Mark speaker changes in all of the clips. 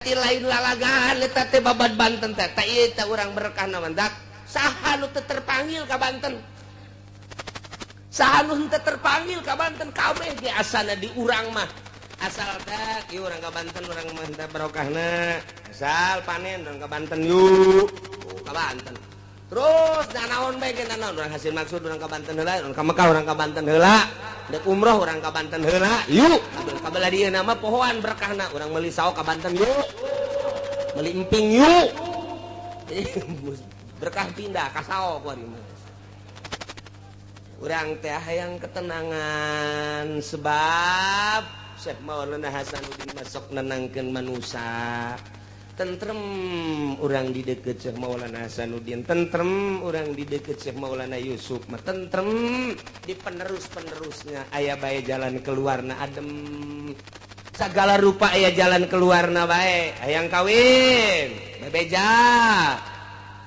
Speaker 1: Lain lalagaan eta teh babad Banten teh. Tah ieu teh urang berkah naon dak saha nu teu terpanggil ka Banten, saha nu teu terpanggil ka Banten? Kabeh ge asana di urang mah asal teh ieu urang ka Banten, urang mah teh barokahna asal panen urang ka Banten yuk. Oh, ka Banten terus dan naon bae ge, naon urang hasil maksud urang ka Banten heula, urang ka Mekah urang ka Banten heula, dek umroh urang ka Banten heula yuk. Ka belah dieu mah pohoan berkahna, urang meuli sawo ka Banten yuk, meuli emping yuk, berkah pindah ka sawo. Kuari urang teh hayang ketenangan sebab Syekh Maulana Hasanuddin masuk nenangkeun manusia tentrem. Urang di deket Syekh Maulana Hasanuddin tentrem, urang di deket Syekh Maulana Yusuf mah tentrem, di penerus-penerusnya aya bae jalan keluarna, adem segala rupa aya jalan keluarna bae. Hayang kawin bebeja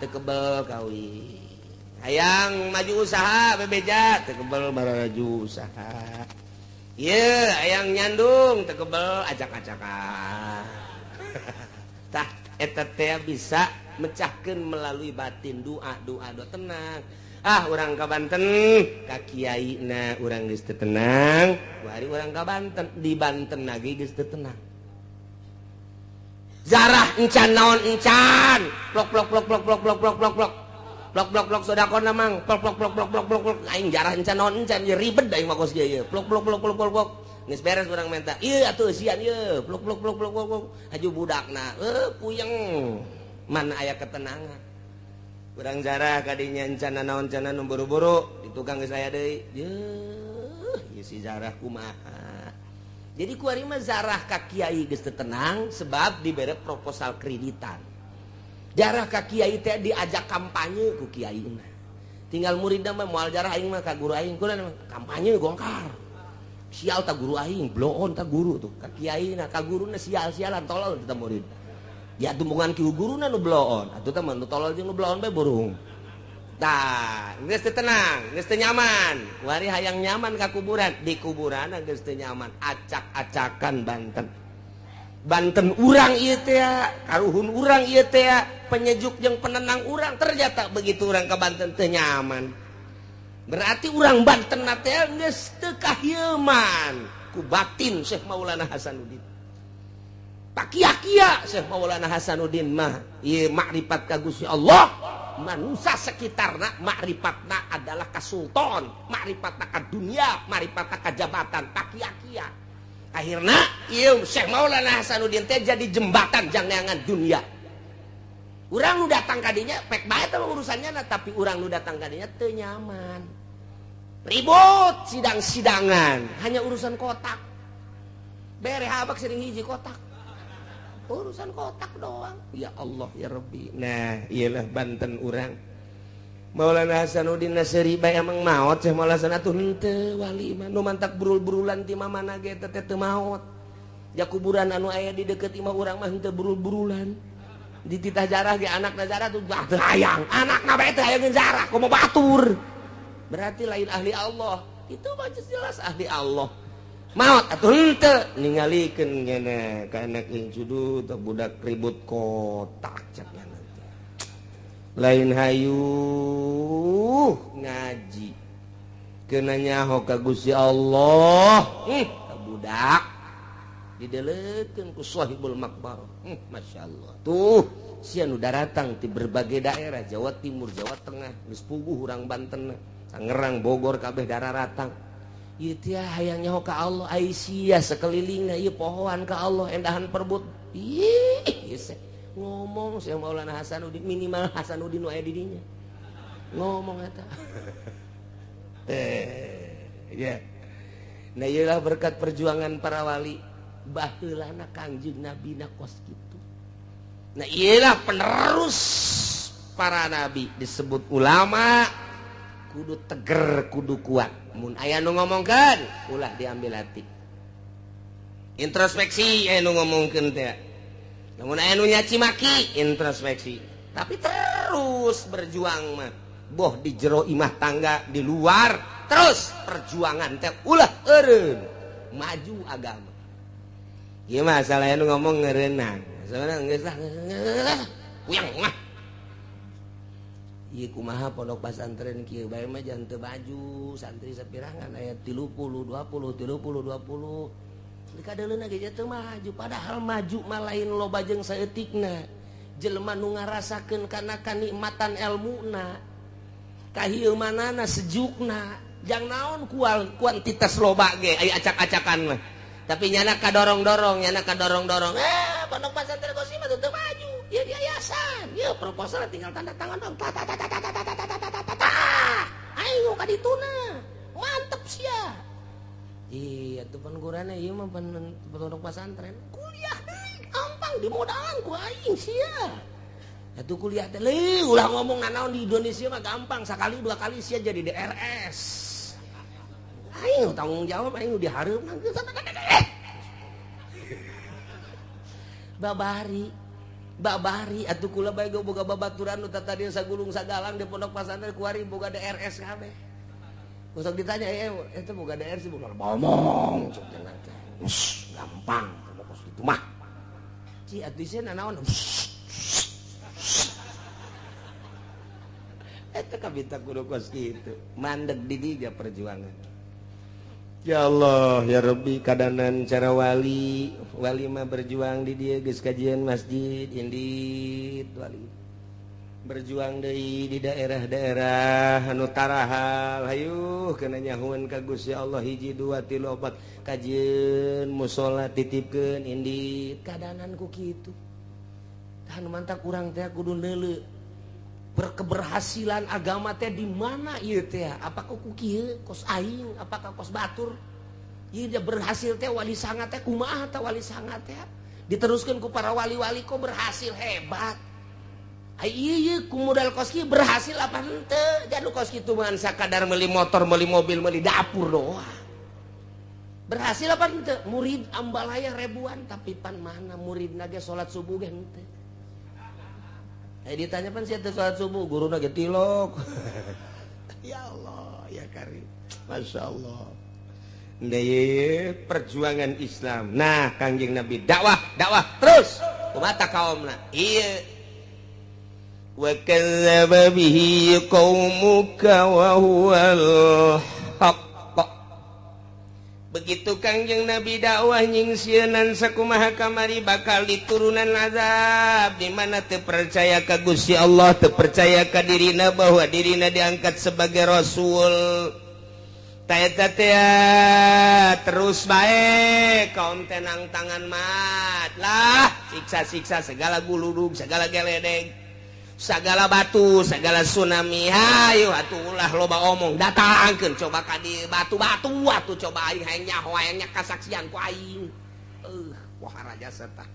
Speaker 1: teu kebel kawin, hayang maju usaha bebeja teu kebel maju usaha. Ieu hayang nyandung teu kebel acak-acakan. Tah eta teh bisa mecahkeun melalui batin, doa doa doa, tenang. Ah, urang ka Banten ka kiai na urang geus teu tenang. Kuari urang ka Banten, di Banten lagi geus teu tenang, zarah encan naon encan, plok plok plok plok plok plok plok plok plok plok plok plok, sedekah mang plok plok plok plok plok plok plok. Aing jarah encan naon encan, ye ribet aing mah kos ieu, plok plok plok plok plok plok. Geus beres urang minta ieu atuh eusian ieu, plok plok plok plok plok, haju budakna puyeng, mana aya ketenangan. Urang jarah kadinya encan naon encan nu buru-buru di tukang geus aya deui. Yeuh, ieu si zarah kumaha? Jadi kuari mah zarah ka kiai geus teu tenang sebab dibere proposal kreditan, jarah ka kiai teh diajak kampanye ku kiai. Tinggal muridna mah moal jarah aing mah ka guru aing, kunaon kampanye gongkar sial tak guru aing, bloon tak guru tuh ka kiai na ka guruna sial-sialan tolol kita murid ya, tumpungan ki guruna nu bloon atuh teh mah nu tolol jeung nu bloon bae burung. Tah geus teu tenang, geus teu nyaman. Wari hayang nyaman ka kuburan, di kuburan geus teu nyaman, acak-acakan Banten. Banten urang ieu teh, karuhun urang ieu teh, penyejuk jeung penenang urang, ternyata begitu urang ka Banten teu nyaman. Berarti urang Banten teh geus teu kahieuman ku batin Syekh Maulana Hasanuddin. Pakia-kia Syekh Maulana Hasanuddin mah ieu makrifat ka Gusti Allah, manusia sekitarna makrifatna adalah ka sultan, makrifatna ka dunia, makrifatna ka jabatan, pakia-kia. Akhirna ieu Syekh Maulana Hasanuddin teh jadi jembatan jangneangan dunia. Urang nu datang kadinya pek bae teh urusannya, tapi urang nu datang kadinya teu nyaman. Ribut sidang-sidangan, hanya urusan kotak. Bere habak sering hiji kotak. Urusan kotak doang. Ya Allah ya Rabbi. Nah, iyalah Banten urang. Maulana Hasanuddin Nasri bae emang maot Syekh Maulana Hasan atuh henteu, wali mah nu mantak burul-burulan ti mamana ge teh teu maot. Ja kuburan anu aya di deukeut imah urang mah henteu burul-burulan. Dititah jarah ge anakna jarah tuh teu hayang. Anakna bae teu hayang jarah, komo batur. Berarti lain ahli Allah. Itu mah jelas ahli Allah. Maot atuh henteu, ningalikeun ngene ka anak incudu teh budak ribut kotak cek nya. Lain hayu ngaji kena nyaho ka Gusti Allah, budak didelekeun ku sahibul makbar. Masya Allah tuh sia nu daratang ti berbagai daerah Jawa Timur, Jawa Tengah, geus puguh urang Banten, Tangerang, Bogor kabeh dararatang ieu teh hayang nyaho ka Allah. Ai sia sakelilingna ieu pohoan ka Allah endahan perbut. Ih ieu ngomong Syekh Maulana Hasanuddin, minimal Hasanuddin nu aya di dinya ngomong eta teh ya. Nah, ieulah berkat perjuangan para wali baheulana Kangjeng Nabi na kos kitu. Nah, ieulah penerus para nabi disebut ulama, kudu teger, kudu kuat. Mun aya nu ngomongkeun ulah diambil hati, introspeksi. Aya nu ngomongkeun teh, namun aya nu nyaci maki, introspeksi, tapi terus berjuang mah, boh di jero imah tangga, di luar, terus perjuangan teh ulah eureun maju agama. Ieu masalah anu ngomong ngeureunang. Sebenarnya geus lah. Puyeng mah. Ieu kumaha pondok pesantren kieu bae mah jangan teu baju, santri sapirangan aya 30 20 30 20. Dikadeuleuna ge teu maju, padahal maju mah lain loba jeung saeutikna. Jelema nu ngarasakeun kana kanikmatan elmuna, kahieumanana sejukna, jang naon kuantitas loba ge aya acak-acakan mah. Tapi nyana kadorong-dorong, nyana kadorong-dorong. Pondok pesantren Qosim mah teu maju. Ya yayasan, ya proposal tinggal tanda tangan dong. Ta ta ta ta ta ta ta ta ta ta ta. Ayo ka dituna. Mantep sia. Iya tuh pan gurana ieu mah pondok pesantren. Kuliah deui gampang dimodalan ku aing sia. Atuh kuliah teh leuh ulah ngomong nanaon di Indonesia mah gampang sakali dua kali sia jadi DRS. Aing tanggung jawab aing dihareup. Babari babari atuh kula bae boga babaturan nu tadi sagulung sagalang di pondok pesantren kuari boga DRS kabeh. Sok ditanya eta boga DRS boga ngomong sok teh. Gampang kos kitu mah. Ci atuh sieun naon? Eta kabita kudu kos kitu. Mandeg di diga perjuangan. Ya Allah ya Rabbi kadanan cara wali wali mah berjuang di dia geus kajian masjid indit wali berjuang deui di daerah-daerah anu tarahal hayuh kana nyahueun ka Gusti Allah hiji dua tilu opat kajian musala titipkeun indit kadanan ku kitu tah nu mantak urang teh kudu neuleu berkeberhasilan agama teh di mana ieu teh apakah ku kieu kos aing apakah kos batur ieu dia berhasil teh wali sanga teh kumaha teh wali sanga teh diteruskeun ku para wali-wali kok berhasil hebat ai ieu ku modal kos kieu berhasil apa henteu jadi kos kitu mah sakadar meuli motor meuli mobil meuli dapur doang berhasil apa henteu murid ambalaya ribuan tapi pan mana muridna ge salat subuh ge henteu. Ditanya pan siapa sholat subuh guruna ge tilok. Ya Allah ya Karim Masya Allah. Nah, perjuangan Islam. Nah Kangjeng Nabi dakwah dakwah terus kumaha kaumna ieu wa kadzdzaba bihi qaumuka wa huwal haqq. Begitu Kangjeng Nabi dakwah nyingsieunan sakumaha kamari bakal diturunan azab di mana teu percaya ka Gusti Allah, teu percaya ka dirina bahwa dirina diangkat sebagai rasul. Ta eta teh terus bae kaum tenang tangan mat lah siksa-siksa segala guludug, segala geledeg, segala batu, segala tsunami. Hayu atuh ulah loba omong datangkeun coba ka dieu batu-batu atuh coba aing hayang nyaho hayang nya kasaksian ku aing. Wah raja serta.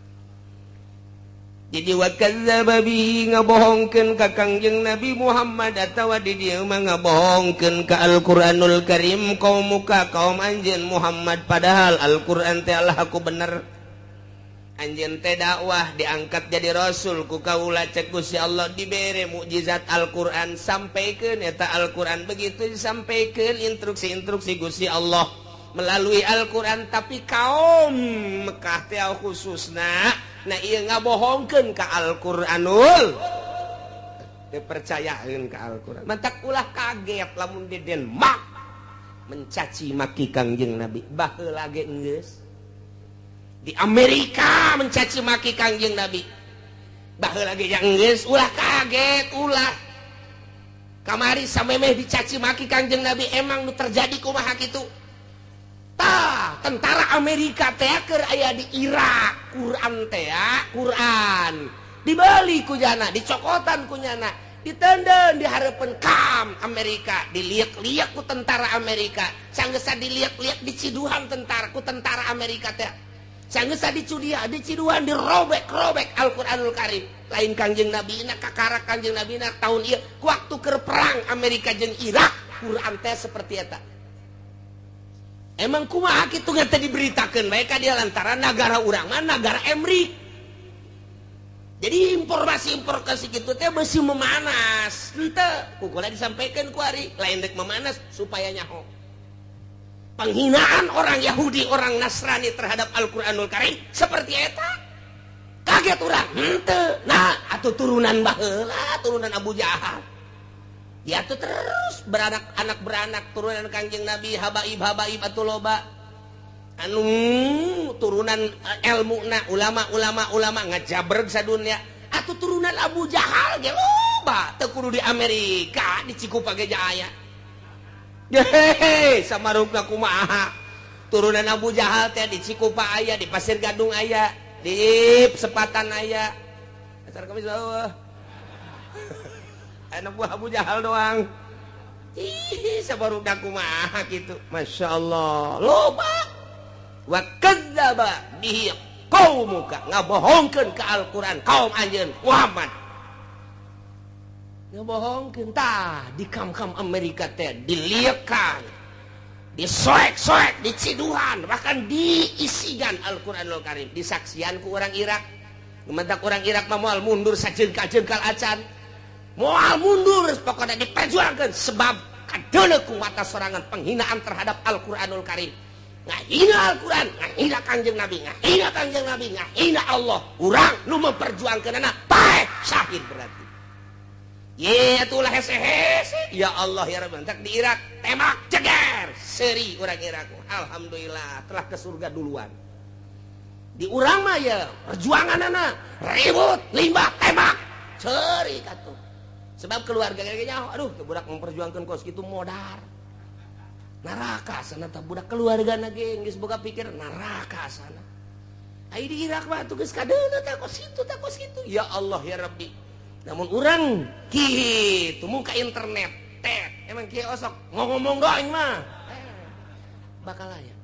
Speaker 1: Jadi wa kadzdzaba bihi ngabohongkeun ka Kangjeng Nabi Muhammad atawa di dieu mah ngabohongkeun ka Al-Qur'anul Karim kaum muka kaum anjeun Muhammad padahal Al-Qur'an teh Allah aku bener. Anjeun teh dakwah diangkat jadi rasul ku kaula cek Gusti Allah dibere mukjizat Al-Qur'an sampaikeun eta Al-Qur'an begitu disampaikeun instruksi-instruksi Gusti Allah melalui Al-Qur'an tapi kaum Mekah teh khususna nah ieu ngabohongkeun ka Al-Qur'anul dipercayaeun ka Al-Qur'an mantak ulah kaget lamun di Denmark mencaci maki Kangjeng Nabi baheula ge geus di Amerika mencaci maki Kangjeng Nabi baheula ge geus ulah kaget ulah kamari samemeh dicaci maki Kangjeng Nabi emang nu terjadi kumaha kitu tah tentara Amerika teh keur aya di Irak Quran teh Quran dibeli ku jana dicokotan ku nyana ditenden di hareupeun kam Amerika diliak-liak ku tentara Amerika sanggeus diliak-liak diciduhan tentara ku tentara Amerika teh sanggeus dicudia diciduhan dirobek-robek Al-Qur'anul Karim lain Kangjeng Nabi na kakara Kangjeng Nabi na tahun ieu waktu keur perang Amerika jeung Irak Quran teh seperti eta. Emang kumaha kitu teh diberitakeun bae ka dia lantaran nagara urang mah nagara Emrik. Jadi informasi-informasi kitu teh beusi memanas. Henteu ku kula disampaikeun ku ari lain rek memanas supaya nyaho. Penghinaan orang Yahudi, orang Nasrani terhadap Al-Qur'anul Karim seperti eta. Kaget urang henteu. Nah, atuh turunan baheula, turunan Abu Jahal. Dia tuh terus beranak, anak beranak turunan Kangjeng Nabi, habaib habaib atuh loba. Anu turunan ilmu na ulama ulama ulama ngajabreg sadunya. Atuh turunan Abu Jahal ge loba, teu kudu di Amerika, di Cikupa ge aya. Hehehe, samarupna kumaha? Turunan Abu Jahal teh di Cikupa aya, di Pasir Gadung aya, di Sepatan aya. Asar kami bawah. Anak buah Abu Jahal doang. Ih, sabarupna kumaha kitu. Masya Allah, loba. Wa kadzdzaba bihi qaumuka, ngabohongkeun ka Al-Qur'an kaum anjeun Muhammad. Ngabohongkeun tah di kam-kam Amerika teh diliekan, disoek-soek, diciduhan, bahkan diisigan Al-Qur'anul Karim, disaksian ku orang Irak. Mentak orang Irak mah moal mundur sajengkal-jengkal acan. Moal mundur pokoknya diperjuangkan sebab kadeuleu ku mata sorangan penghinaan terhadap Al-Qur'anul Karim. Ngahina Al-Quran, ngahina Kangjeng Nabi, ngahina Kangjeng Nabi, ngahina Allah. Urang nu memperjuangkeunana paeh syahid berarti. Ye atulah hese-hese. Ya Allah ya Rabbi, entak di Irak tembak ceger seri urang Irak. Alhamdulillah telah ke surga duluan. Di urang mah ya perjuanganana ribut, limbah, tembak, seri katuh. Sebab keluarga kayaknya aduh budak memperjuangkan kos kitu modar. Neraka sana tah budak keluarga na ge geus boga pikir neraka sana. Ai di Irak mah tuh geus kadeuleu tah kos kitu tah kos kitu. Ya Allah ya Rabbi. Namun urang kitu muka internet tet emang kieu osok ngomong doang mah. Bakal aya.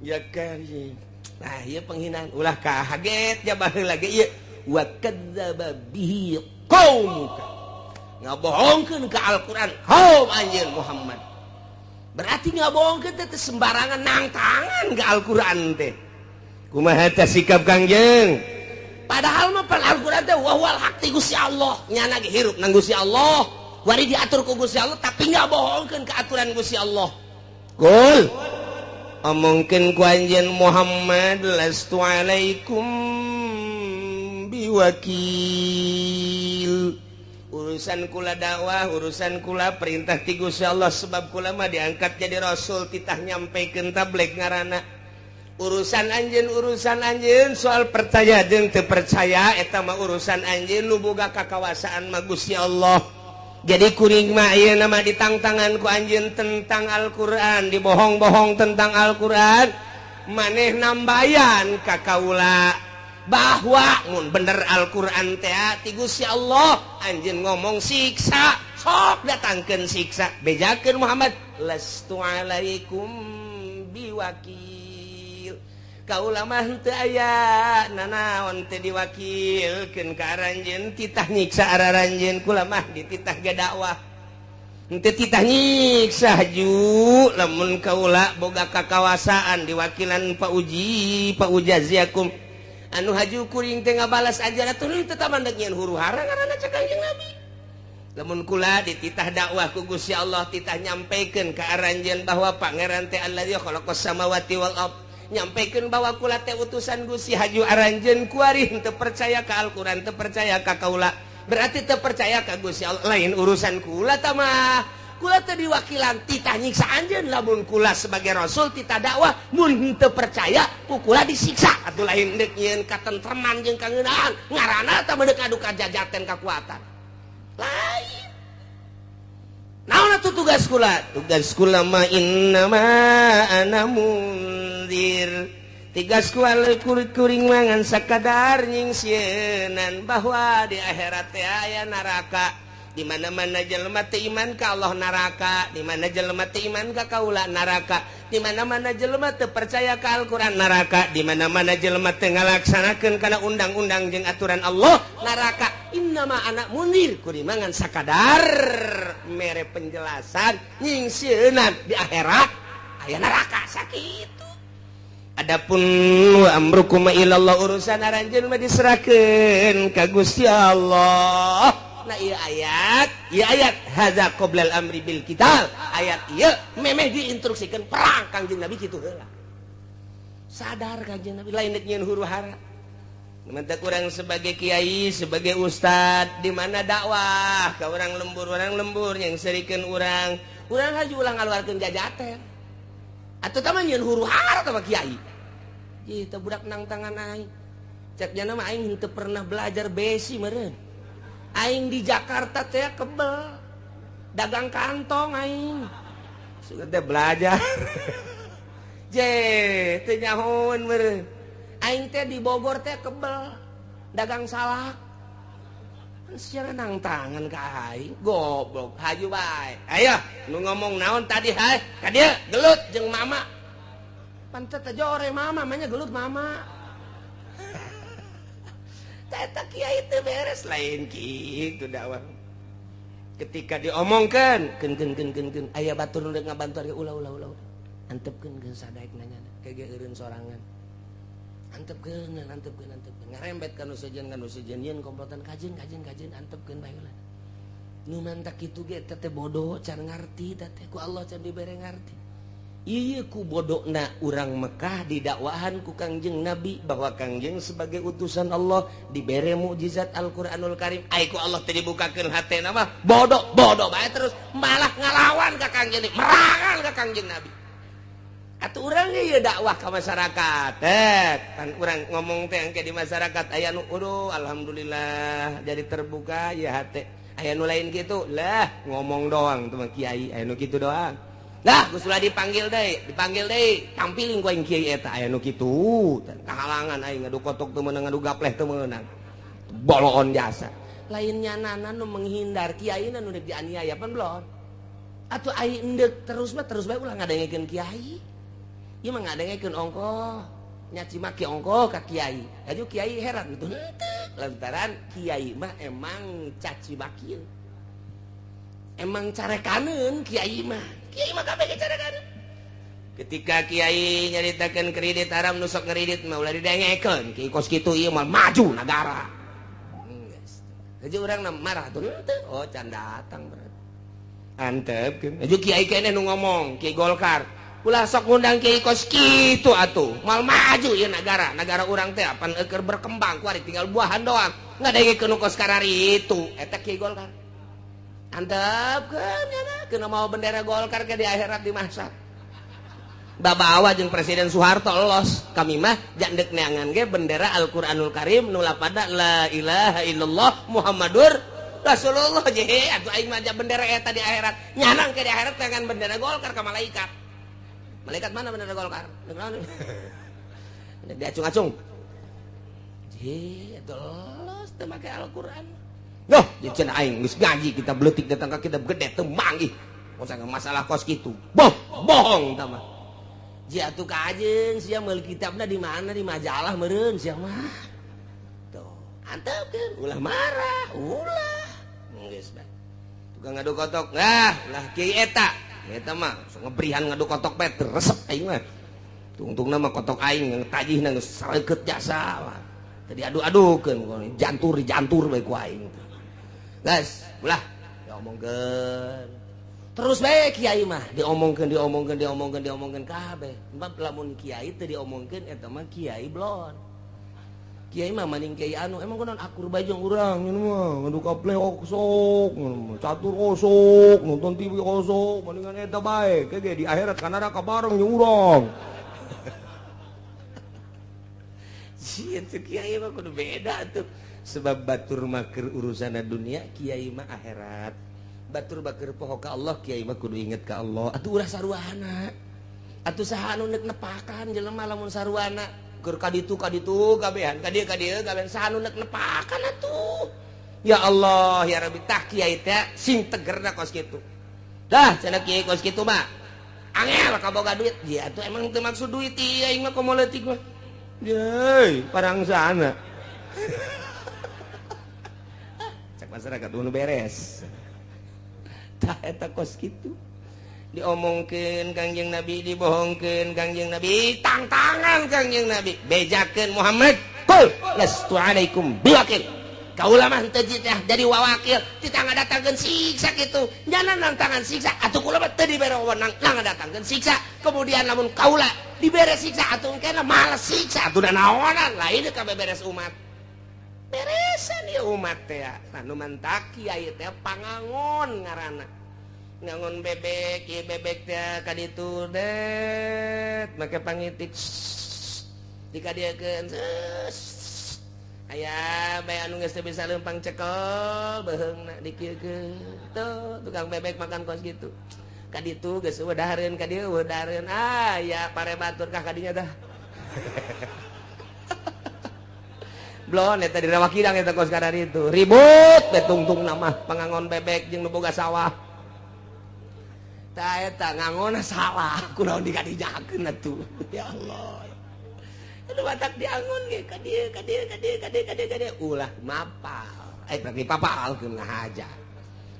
Speaker 1: Ya karim. Nah ieu penghinaan ulah kaget ya baheula ge ieu wa kadzdzaba bihi qaumuka. Ngabohongkeun ka Al-Qur'an kaum anjeun Muhammad. Berarti ngabohongkeun teh sembarangan nangtangan ke Al-Qur'an teh. Kumaha teh sikap Kangjeng? Padahal mah pan Al-Qur'an teh wahwal haq ti Gusti Allah, nyana ge hirup nang Gusti Allah, wari diatur ku Gusti Allah tapi ngabohongkeun ka aturan Gusti Allah. Kul omongkeun ku anjeun Muhammad lastu alaikum biwakil. Urusan kula dakwah, urusan kula perintah ti Gusti Allah sebab kula mah diangkat jadi rasul titah nyampekeun tabligh ngaranna. Urusan anjeun soal percaya jeung teu percaya eta mah urusan anjeun nu boga kakawasaan mah Gusti Allah. Jadi kuring mah ieu mah ditangtangan ku anjeun tentang Al-Qur'an, dibohong-bohong tentang Al-Qur'an, maneh nambayan ka kaula bahwa mun bener Al-Qur'an teh ti Gusti Allah, anjeun ngomong siksa, sok datangkeun siksa, bejakeun Muhammad lastu alaikum biwakil. Kaula mah henteu aya nanaon teh diwakilkeun ka aranjeun, titah nyiksa araranjeun, kula mah dititah ge dakwah. Henteu titah nyiksa haju lamun kaula boga kakawasaan diwakilan pauji paujaziakum. Anu haju kuring teh ngabalas aja atuh henteu tamandek nyeun huru hara ngaranna cek Kangjeng Nabi. Lamun kula dititah dakwah ku Gusti Allah, titah nyampekeun ka aranjeun bahwa pangeran teh allazi khalaqas samawati wal ard, nyampekeun bahwa kula teh utusan Gusti haju aranjeun kuari henteu percaya ka Al-Qur'an, teu percaya ka kaula, berarti teu percaya ka Gusti Allah, lain urusan kula tah mah. Kula teh diwakilan titah nyiksa anjeun, lamun kula sebagai rasul titah dakwah mun henteu percaya ku kula disiksa. Atuh lain deuk nyieun katentreman jeung kangeunaan ngaranna tah medeuk adu kajajaten kakuatan. Lain. Naon atuh tugas kula? Tugas kula mah innama ana munzir. Tugas kula kuring mangan sakadar nyingsieunan bahwa di akhirat teh aya neraka. Di mana-mana jelema teu iman ka Allah neraka, di mana jelema teu iman ka kaula neraka, di mana-mana jelema teu percaya ka Al-Qur'an neraka, di mana-mana jelema teu ngalaksanakeun kana undang-undang jeung aturan Allah neraka. Innama ana munzir, kurimangan sakadar mere penjelasan nyingsieunan di akhirat aya neraka sakitu. Adapun wa amrukum ilallah, urusan aranjeun mah diserahkeun ka Gusti Allah. Nah ieu ayat hadza qoblal amri bil qital, ayat ieu memeh diinstruksikeun perang Kangjeng Nabi kitu heula. Sadar Kangjeng Nabi lain deuk nyieun huru hara. Menta kurang sebagai kiai, sebagai ustad, di mana dakwah ka orang lembur yang serikeun urang. Urang haju ulah ngaluarkeun jajaten. Atuh tah mah nyieun huru-hara tah mah kiai. Ih, teh budak nang tangan aing. Cek jana mah aing henteu pernah belajar besi meureun. Aing di Jakarta teh kebel. Dagang kantong aing. Sudah teh belajar. Je, teu nyahoeun meureun. Aing teh di Bogor teh kebel dagang salak. Sia nang tangan ka aing, goblok haju bae. Ayo, nu ngomong naon tadi hai? Ka dieu gelut jeung mama. Pantet teh jore mama, manya gelut mama. Eta kiai teu beres lain kitu dakwah. Ketika diomongkeun, keun keun keun keun keun aya batur nu rek ngabantu ari ulah ulah ulah. Antepkeun geus sadaek nanya kege eureun sorangan. Antepkeun antepkeun antepkeun ngarembet ka nu sejen yeun komplotan kajeun kajeun kajeun antepkeun bae ulah. Nu mantak kitu ge teh bodoh can ngarti teh ku Allah can dibere ngarti. Ieu ku bodona urang Mekah didakwahan ku Kangjeng Nabi bahwa Kangjeng sebagai utusan Allah dibere mukjizat Al-Qur'anul Karim. Ai ku Allah teh dibukakeun hatena mah bodoh bodoh bae terus malah ngalawan ka Kangjeng, merangan ka Kangjeng Nabi. Atuh urang ge ieu dakwah ka masyarakat. Kan urang ngomong teh engke di masyarakat aya nu uduh alhamdulillah jadi terbuka ya hate. Aya nu lain kitu lah ngomong doang tuh mah kiai aya nu kitu doang. Lah geus ulah dipanggil deui, tampilin ku aing kiai eta aya nu kitu. Kahalangan aing ngadu kotok teu meunang ngadu gapleh teu meunang. Boloon jasa. Lain nyanana nu menghindar kiai nu deuk dianiaya pan belon. Atuh aing endek terus mah terus bae ulah ngadengekeun kiai. Ieu mah ngadengekeun ongkoh, nyaci maki ongkoh ka kiai. Aju kiai heran tuh henteu lantaran kiai mah emang caci makieun. Emang carekaneun kiai mah. Kiai mah kabeh carekaneun. Ketika kiai nyaritakeun kredit haram nu sok ngredit mah ulah didengekeun. Kiai kos kitu ieu mah maju nagara. Geus. Aju urang marah tuh henteu. Oh can datang berarti. Antepkeun. Aju kiai keneh nu ngomong, Kiai Golkar. Ulah sok ngundang kiai kos kitu atuh. Mal maju ieu nagara. Nagara urang teh apan eueur berkembang kuari tinggal buahan doang. Ngadengekeun nu kos karari itu. Eta kiai Golkar. Antepkeun nya kena mau bendera Golkar ke di akhirat di mahsyar. Babawa jeung Presiden Soeharto los. Kami mah jandek neangan ge bendera Al-Qur'anul Karim nu lapada la ilaha illallah Muhammadur Rasulullah je atuh aing mah bendera eta di akhirat. Nyanang ke di akhirat dengan bendera Golkar ka malaikat. Malaikat mana bendera Golkar? Diacung-acung. Je atuh los teu make Al-Qur'an. Loh, cenah aing geus ngaji kita beletik datang ka kita gede teu manggih. Masalah kos kitu. Boh, bohong tah mah. Ji atuh kajeun sia meuli kitabna di mana di majalah meureun sia mah. Tuh, antepkeun ulah marah, ulah. Geus bae. Tukang ngadu kotok, nah, ulah kiai eta. Eta mah sok ngebrihan ngadu kotok bae resep aing mah. Tungtungna mah kotok aing tajihna geus sareukeut jasa mah. Tadi adu-adukeun jantur dijantur bae ku aing. Guys, ulah diomongkeun. Terus bae kiai mah diomongkeun diomongkeun diomongkeun diomongkeun kabeh. Sebab lamun kiai teu diomongkeun eta mah kiai blon. Kiai mah maning kiai anu emang kunaon akur bae jeung urang nyeun mah ngadu kapleh osok, catur osok, nonton TV osok, mendingan eta bae. Ke ge di akhirat ka neraka bareng jeung urang. Sieun teh kiai mah kudu beda tuh. Sebab batur mah keur urusan dunia, kiai mah akhirat. Batur bakeur poho ka Allah, kiai mah kudu inget ka Allah. Atuh ulah saruana. Atuh saha anu neuk nepakan jelema lamun saruana keur ka ditu kabehan, ka dieu kabehan saha anu neuk nepakan atuh. Ya Allah, ya Rabbi, tah kiai teh sing tegerna kos kitu. Dah cenah kiai kos kitu mah. Angel kaboga duit. Ya atuh emang teu maksud duit ieu aing mah komo leutik mah. Yeay, parang sana. Cak masyarakat nu beres. Tah eta kos kitu. Diomongkeun Kangjeng Nabi, dibohongkeun Kangjeng Nabi, tangtangan Kangjeng Nabi, bejakeun Muhammad, qul lastu alaikum biwakil. Kaula mah henteu jadi wawakil, teu ngadatangkeun siksa kitu. Nyana nangtangan siksa, atuh kula mah teu dibere wewenang ngadatangkeun siksa. Kemudian lamun kaula dibere siksa atuh engkena males siksa atuh da naonan lain ka beberes umat. Pisan ieu umat teh. Tah nu mantak kiai teh pangangon ngaranna. Ngangon bebek, ieu bebek teh ka ditu det make pangitik dikadieukeun. Aya bae anu geus teu bisa leumpang cekel beuheungna dikieukeun. Tuh tukang bebek makan kos kitu. Ka ditu geus eueuh dahareun ka dieu eueuh dahareun. Ah ya pare batur kah kadinya tah. Blon eta di Rawa Kidang eta kos kadar itu. Ribut teh tungtungna mah pangangon bebek jeung nu boga sawah. Tah eta ngangonna salah kunaon dikadijakeun atuh. Ya Allah. Aduh batak diangon ge ka dieu ka dieu ka dieu ka dieu ka dieu ka dieu ulah mapal. Eh berarti papalkeun ngahaja.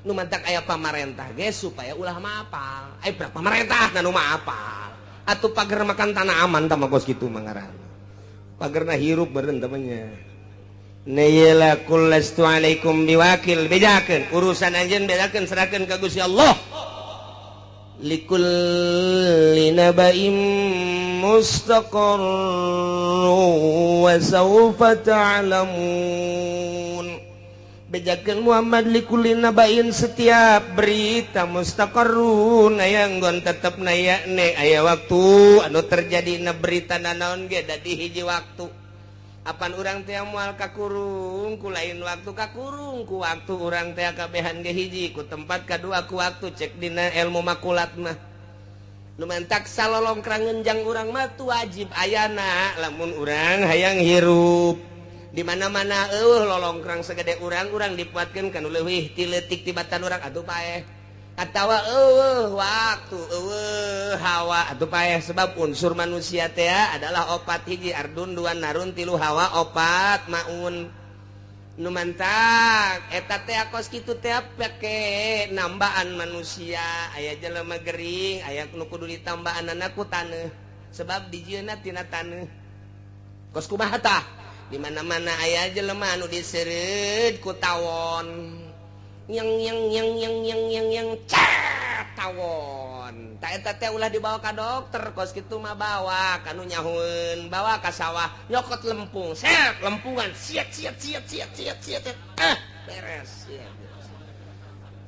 Speaker 1: Nu mantak aya pamarentah ge supaya ulah mapal. Eh berarti pamarentah nu mapal. Atuh pager makan tanah aman tah mah kos kitu mah ngaranna. Pagerna hirup beureun temannya. Nayla kullastu alaikum biwakil bejakeun urusan anjeun bejakeun serahkeun ka Gusti Allah. Likulli naba'in mustaqarr wa sawfa ta'lamun. Bejakeun Muhammad likulli naba'in setiap berita mustaqarrun aya nggon tetep naya ne aya waktu anu terjadi na berita nanaon ge dadi hiji waktu. Apan urang teh moal kakurung ku lain waktu kakurung ku waktu urang teh kabehan ge hiji ku tempat kadua ku waktu cek dina ilmu makulat mah. Nu mantak salolongkrang ngenjang urang mah tu wajib ayana lamun urang hayang hirup. Di mana-mana eueuh lolongkrang segede urang urang dipuatkeun kana leuwih ti leutik tibatan urang atuh paeh. Atawa eueuh waktu eueuh hawa atuh paeh sebab unsur manusia teh adalah opat hiji ardun dua narun tilu hawa opat maun. Nu mantak eta teh kos kitu teh pake nambaan manusia aya jelema gering aya nu kudu ditambaanana ku taneuh sebab dijieunna tina taneuh. Kos kumaha tah? Di mana-mana aya jelema anu diseureud ku tawon. Yang yang yang yang yang yang yang cet tawon. Ta eta teh ulah dibawa ka dokter kos kitu mah bawa ka nu nyahueun, bawa ka sawah nyokot lempung, set lempungan siet siet siet siet siet siet. Eh beres.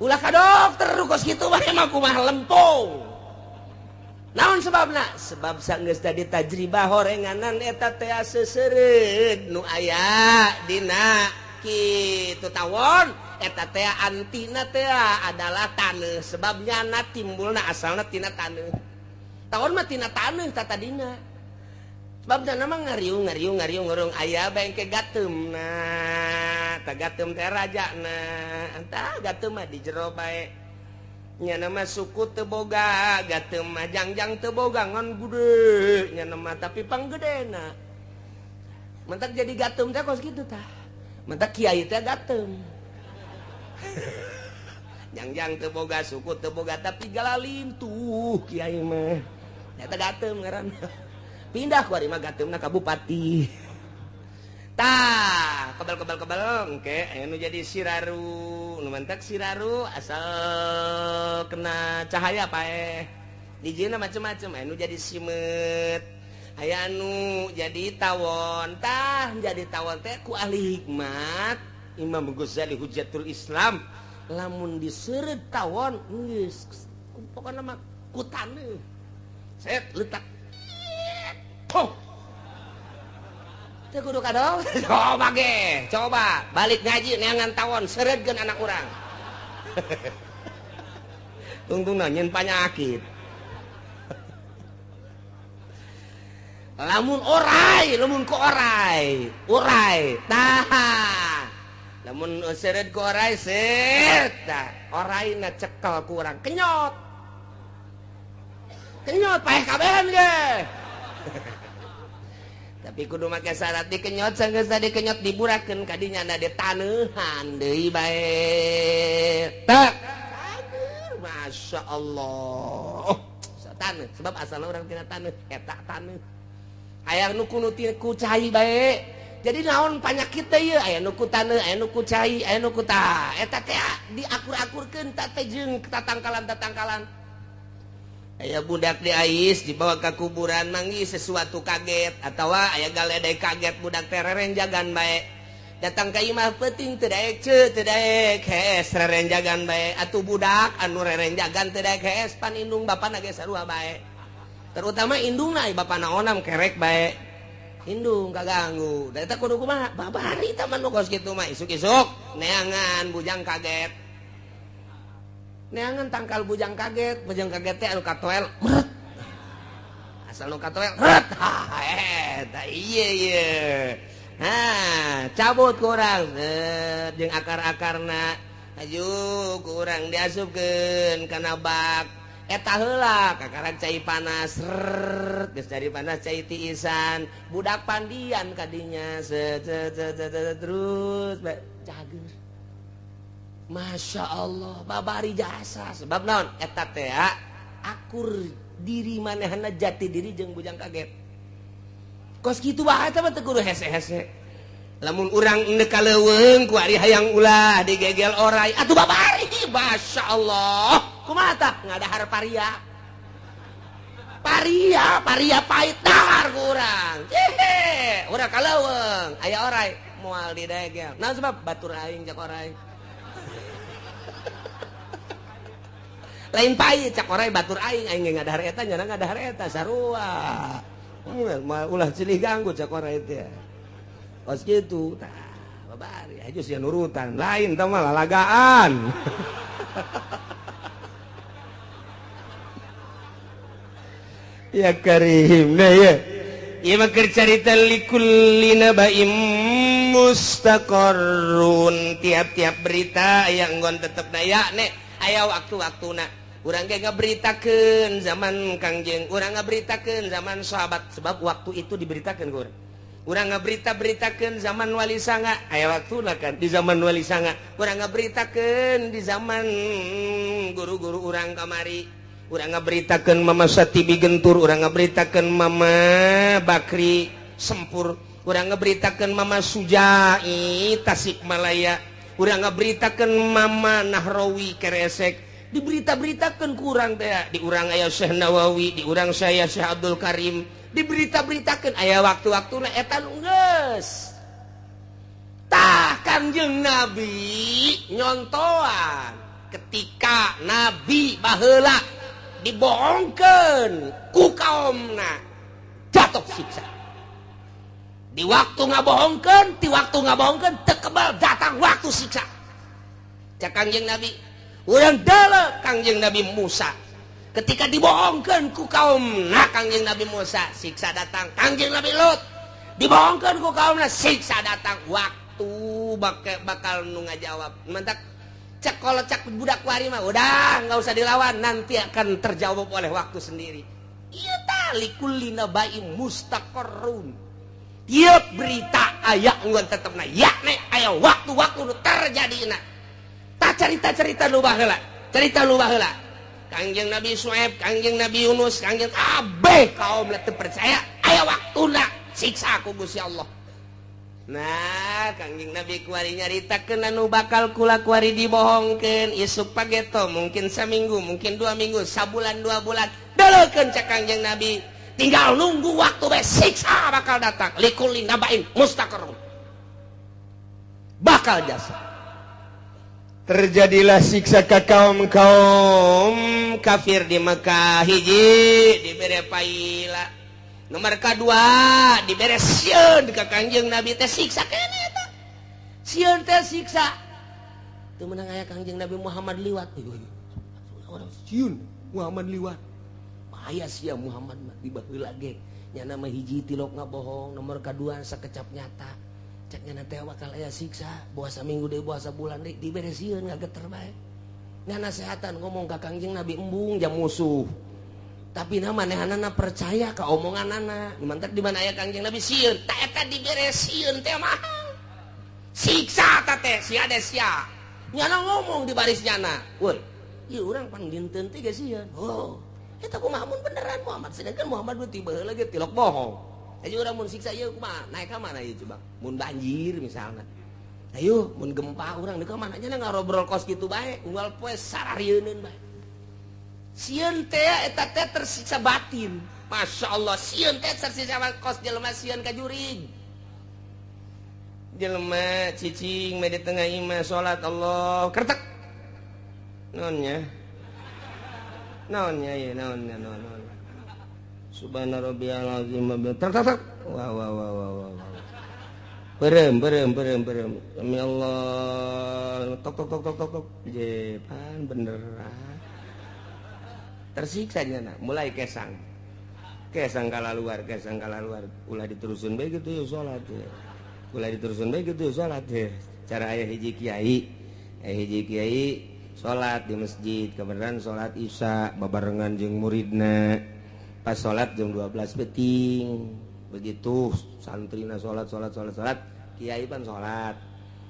Speaker 1: Ulah ka dokter kos kitu mah emang kumaha lempung. Naon sebabna? Sebab sanggeus tadi tajribah horenganan eta teh seseureud nu aya dina kitu tawon eta teh antina teh adalah taneuh sebab nyana timbulna asalna tina taneuh. Tawon mah tina taneuh tatadina. Sebab nyana mah ngariung ngariung ngariung ngurung aya bengke gateumna. Tah gateum teh rajana. Tah gateum mah di jero bae. Nyana mah suku teu boga, gateum mah jangjang teu boga ngan gede nyana mah tapi panggedena. Mentak jadi gateum teh kos kitu tah. Mentak kiai teh gateum. Jangjang teu boga suku teu boga tapi galalim tuh kiai mah. Eta gateum ngaranna. Pindah ku ari mah gateumna ka bupati. Tah, kebal-kebal-kebal engke aya nu jadi siraru, nu mantak siraru asal kena cahaya paeh. Dijieunna macem-macem aya nu jadi simeut, aya nu jadi tawon. Tah, jadi tawon teh ku ahli hikmat Imam Ghazali Hujjatul Islam lamun diseureut tawon geus pokona mah ku taneuh. Set letak. Poh. Teu kudu kadol. Coba ge, coba balik ngaji neangan tawon seureutkeun anak urang. Tungtungna nyeun panyakit. Lamun orai, lamun ku orai, urai, tah. Lamun seureut ku orai set, tah. Oraina cekel ku urang kenyot. Kenyot paeh kabehan ge. Tapi kudu make syarat dikenyot sanggeus tadi kenyot diburakeun ka dinya na ditaneuhan deui bae. Tak. Masya Allah. Oh, taneuh sebab asalna urang tina taneuh, eta taneuh. Aya nu kudu ku cai bae. Jadi naon panyakit teh ieu aya nu ku taneuh, aya nu ku cai, aya nu ku tah. Eta teh diakur-akurkeun ta teh jeung tatangkalan-tatangkalan. Aya budak di ais dibawa ke kuburan manggih sesuatu kaget atawa aya galedai kaget budak teh rerenjagan bae. Datang ka imah peuting teu daek ceu teu daek hees rerenjagan bae. Atuh budak anu rerenjagan teu daek hees pan indung bapana ge sarua bae. Terutama indungna bapana onam kerek bae. Indung kaganggu. Da eta kudu kumaha? Babari tah mah nu kos kitu mah isuk-isuk neangan bujang kaget. Neangan tangkal bujang kaget teh anu katoel meret. Asal nu katoel ret. Ha eta ieu ieu. Ha, cabut kurang jeung akar-akarna. Aju kurang diasupkeun kana bak. Eta heula kakaran cai panas. Rrrt, geus cai panas cai tiisan. Budak pandian kadinya set set set terus cager. Masya Allah, babari jasa. Sebab naon? Eta teh akur diri manehna jati diri jeung bujang kaget. Kos kitu bae teh mah teu kudu hese-hese. Lamun urang endek ka leuweung ku ari hayang ulah digegel orai. Atuh babari, Masya Allah. Kumaha tah ngadahar paria. Paria, paria pahit dahar ku urang. Jehe, urang ka leuweung aya orai moal didegel. Naon sebab batur aing cak orai. Lain pahit cak orai batur aing, aing ge ngadahar eta nyana ngadahar eta sarua. Ulah silih ganggu cak orai teh. Kos kitu tah babari aja sia nurutan lain tah mah lalagaan. Ya karim nah ya. Ieu mah keur carita likulli nabaim mustaqarrun. Tiap-tiap berita aya enggon tetepna ya nek aya waktu-waktuna. Urang ge ngaberitakeun zaman Kangjeng, urang ngaberitakeun zaman sahabat sebab waktu itu diberitakeun ku urang. Urang ngaberita-beritakeun zaman Wali Sanga, aya waktuna kan di zaman Wali Sanga. Urang ngaberitakeun di zaman guru-guru urang kamari. Urang ngaberitakeun Mama Satibi Gentur, urang ngaberitakeun Mama Bakri Sempur, urang ngaberitakeun Mama Sujai Tasikmalaya, urang ngaberitakeun Mama Nahrawi Keresek. Diberita-beritakan kurang teh di urang aya Syekh Nawawi, di urang saya Syekh Abdul Karim, diberita-beritakan aya waktu-waktuna eta nu geus. Tah Kangjeng Nabi nyontoan ketika Nabi baheula dibohongkeun ku kaumna jatuh siksa. Di waktu ngabohongkeun, di waktu ngabohongkeun teu kebal datang waktu siksa. Cak Kangjeng Nabi urang dele Kangjeng Nabi Musa ketika dibohongkeun ku kaumna Kangjeng Nabi Musa siksa datang. Kangjeng Nabi Lut dibohongkeun ku kaumna siksa datang. Waktu bakal nu ngajawab mantak cek kalau cek budak wari mah udah nggak usah dilawan nanti akan terjawab oleh waktu sendiri. Ieu tah likulli nabaim mustaqarrun. Tiap berita aya enggeun tetepna yakne aya waktu-waktu nu terjadina. Tak cerita-cerita lu baheula, cerita lu baheula. Kangjeng Nabi Su'aib, Kangjeng Nabi Yunus, Kangjeng kabeh kaum teu percaya aya waktuna siksa ku Gusti Allah. Nah, Kangjeng Nabi kuari nyaritakeun anu bakal kula kuari dibohongkeun isuk pageto mungkin saminggu, mungkin 2 minggu, sabulan 2 bulan. Deleukeun cak Kangjeng Nabi, tinggal nunggu waktu bae siksa bakal datang. Likulli nabain mustaqarrun. Bakal jasa. Terjadilah siksa ke kaum-kaum kafir di Mekah. Hiji dibere paila, nomor kedua dibere sieun ka Kangjeng Nabi teh siksa keneh eta. Sieun teh siksa. Teu meunang aya Kangjeng Nabi Muhammad liwat. Orang sieun Muhammad liwat. Bahaya sia Muhammad mah di baheula ge. Nya mah hiji tilok ngabohong, nomor kadua sakecap nyata. Cek nyana teh bakal aya siksa, boa saminggu deui boa sabulan deui dibere sieun ngageter bae. Nganasehatan ngomong ka Kangjeng Nabi embung jam musuh. Tapi na manehanana percaya ka omonganana. Mantak di mana aya Kangjeng Nabi sieun, ta eta dibere sieun teh mah. Siksa ta teh sia de sia. Nyana ngomong di baris nyana. Woi, ieu urang pan dinten teh ge sieun. Oh, eta kumaha mun beneran Muhammad sedangkan Muhammad nu tiba heula ge tilok bohong. Ayo urang mun siksa ieu kumaha? Naik ka mana ieu coba? Mun banjir misalna. Ayo mun gempa urang deuk ka mana nya ngarobrol kos kitu bae, unggal poe sararieunun bae. Sieun teh eta teh tersiksa batin. Masya Allah, sieun teh tersiksa kos jelema sieun ka jurig. Jelema cicing di tengah imah salat Allah kertek. Naonnya? Naonnya ya naonnya naon. Subhana rabbiyal azim tek tek tek. Wah wah wah wah wah. Berem berem berem berem. Demi Allah tok tok tok tok tok tok. Jepan beneran. Tersiksa nya mulai kesang. Kesang kala luar, kesang kala luar. Ulah diterusin bae gitu ya salat ya. Ulah diterusin bae gitu salat ya. Cara aya hiji kiai salat di masjid, kebenaran salat Isya babarengan jeung muridna. Pas salat jam 12 beting. Begitu santrina salat salat salat salat, kiai pan salat.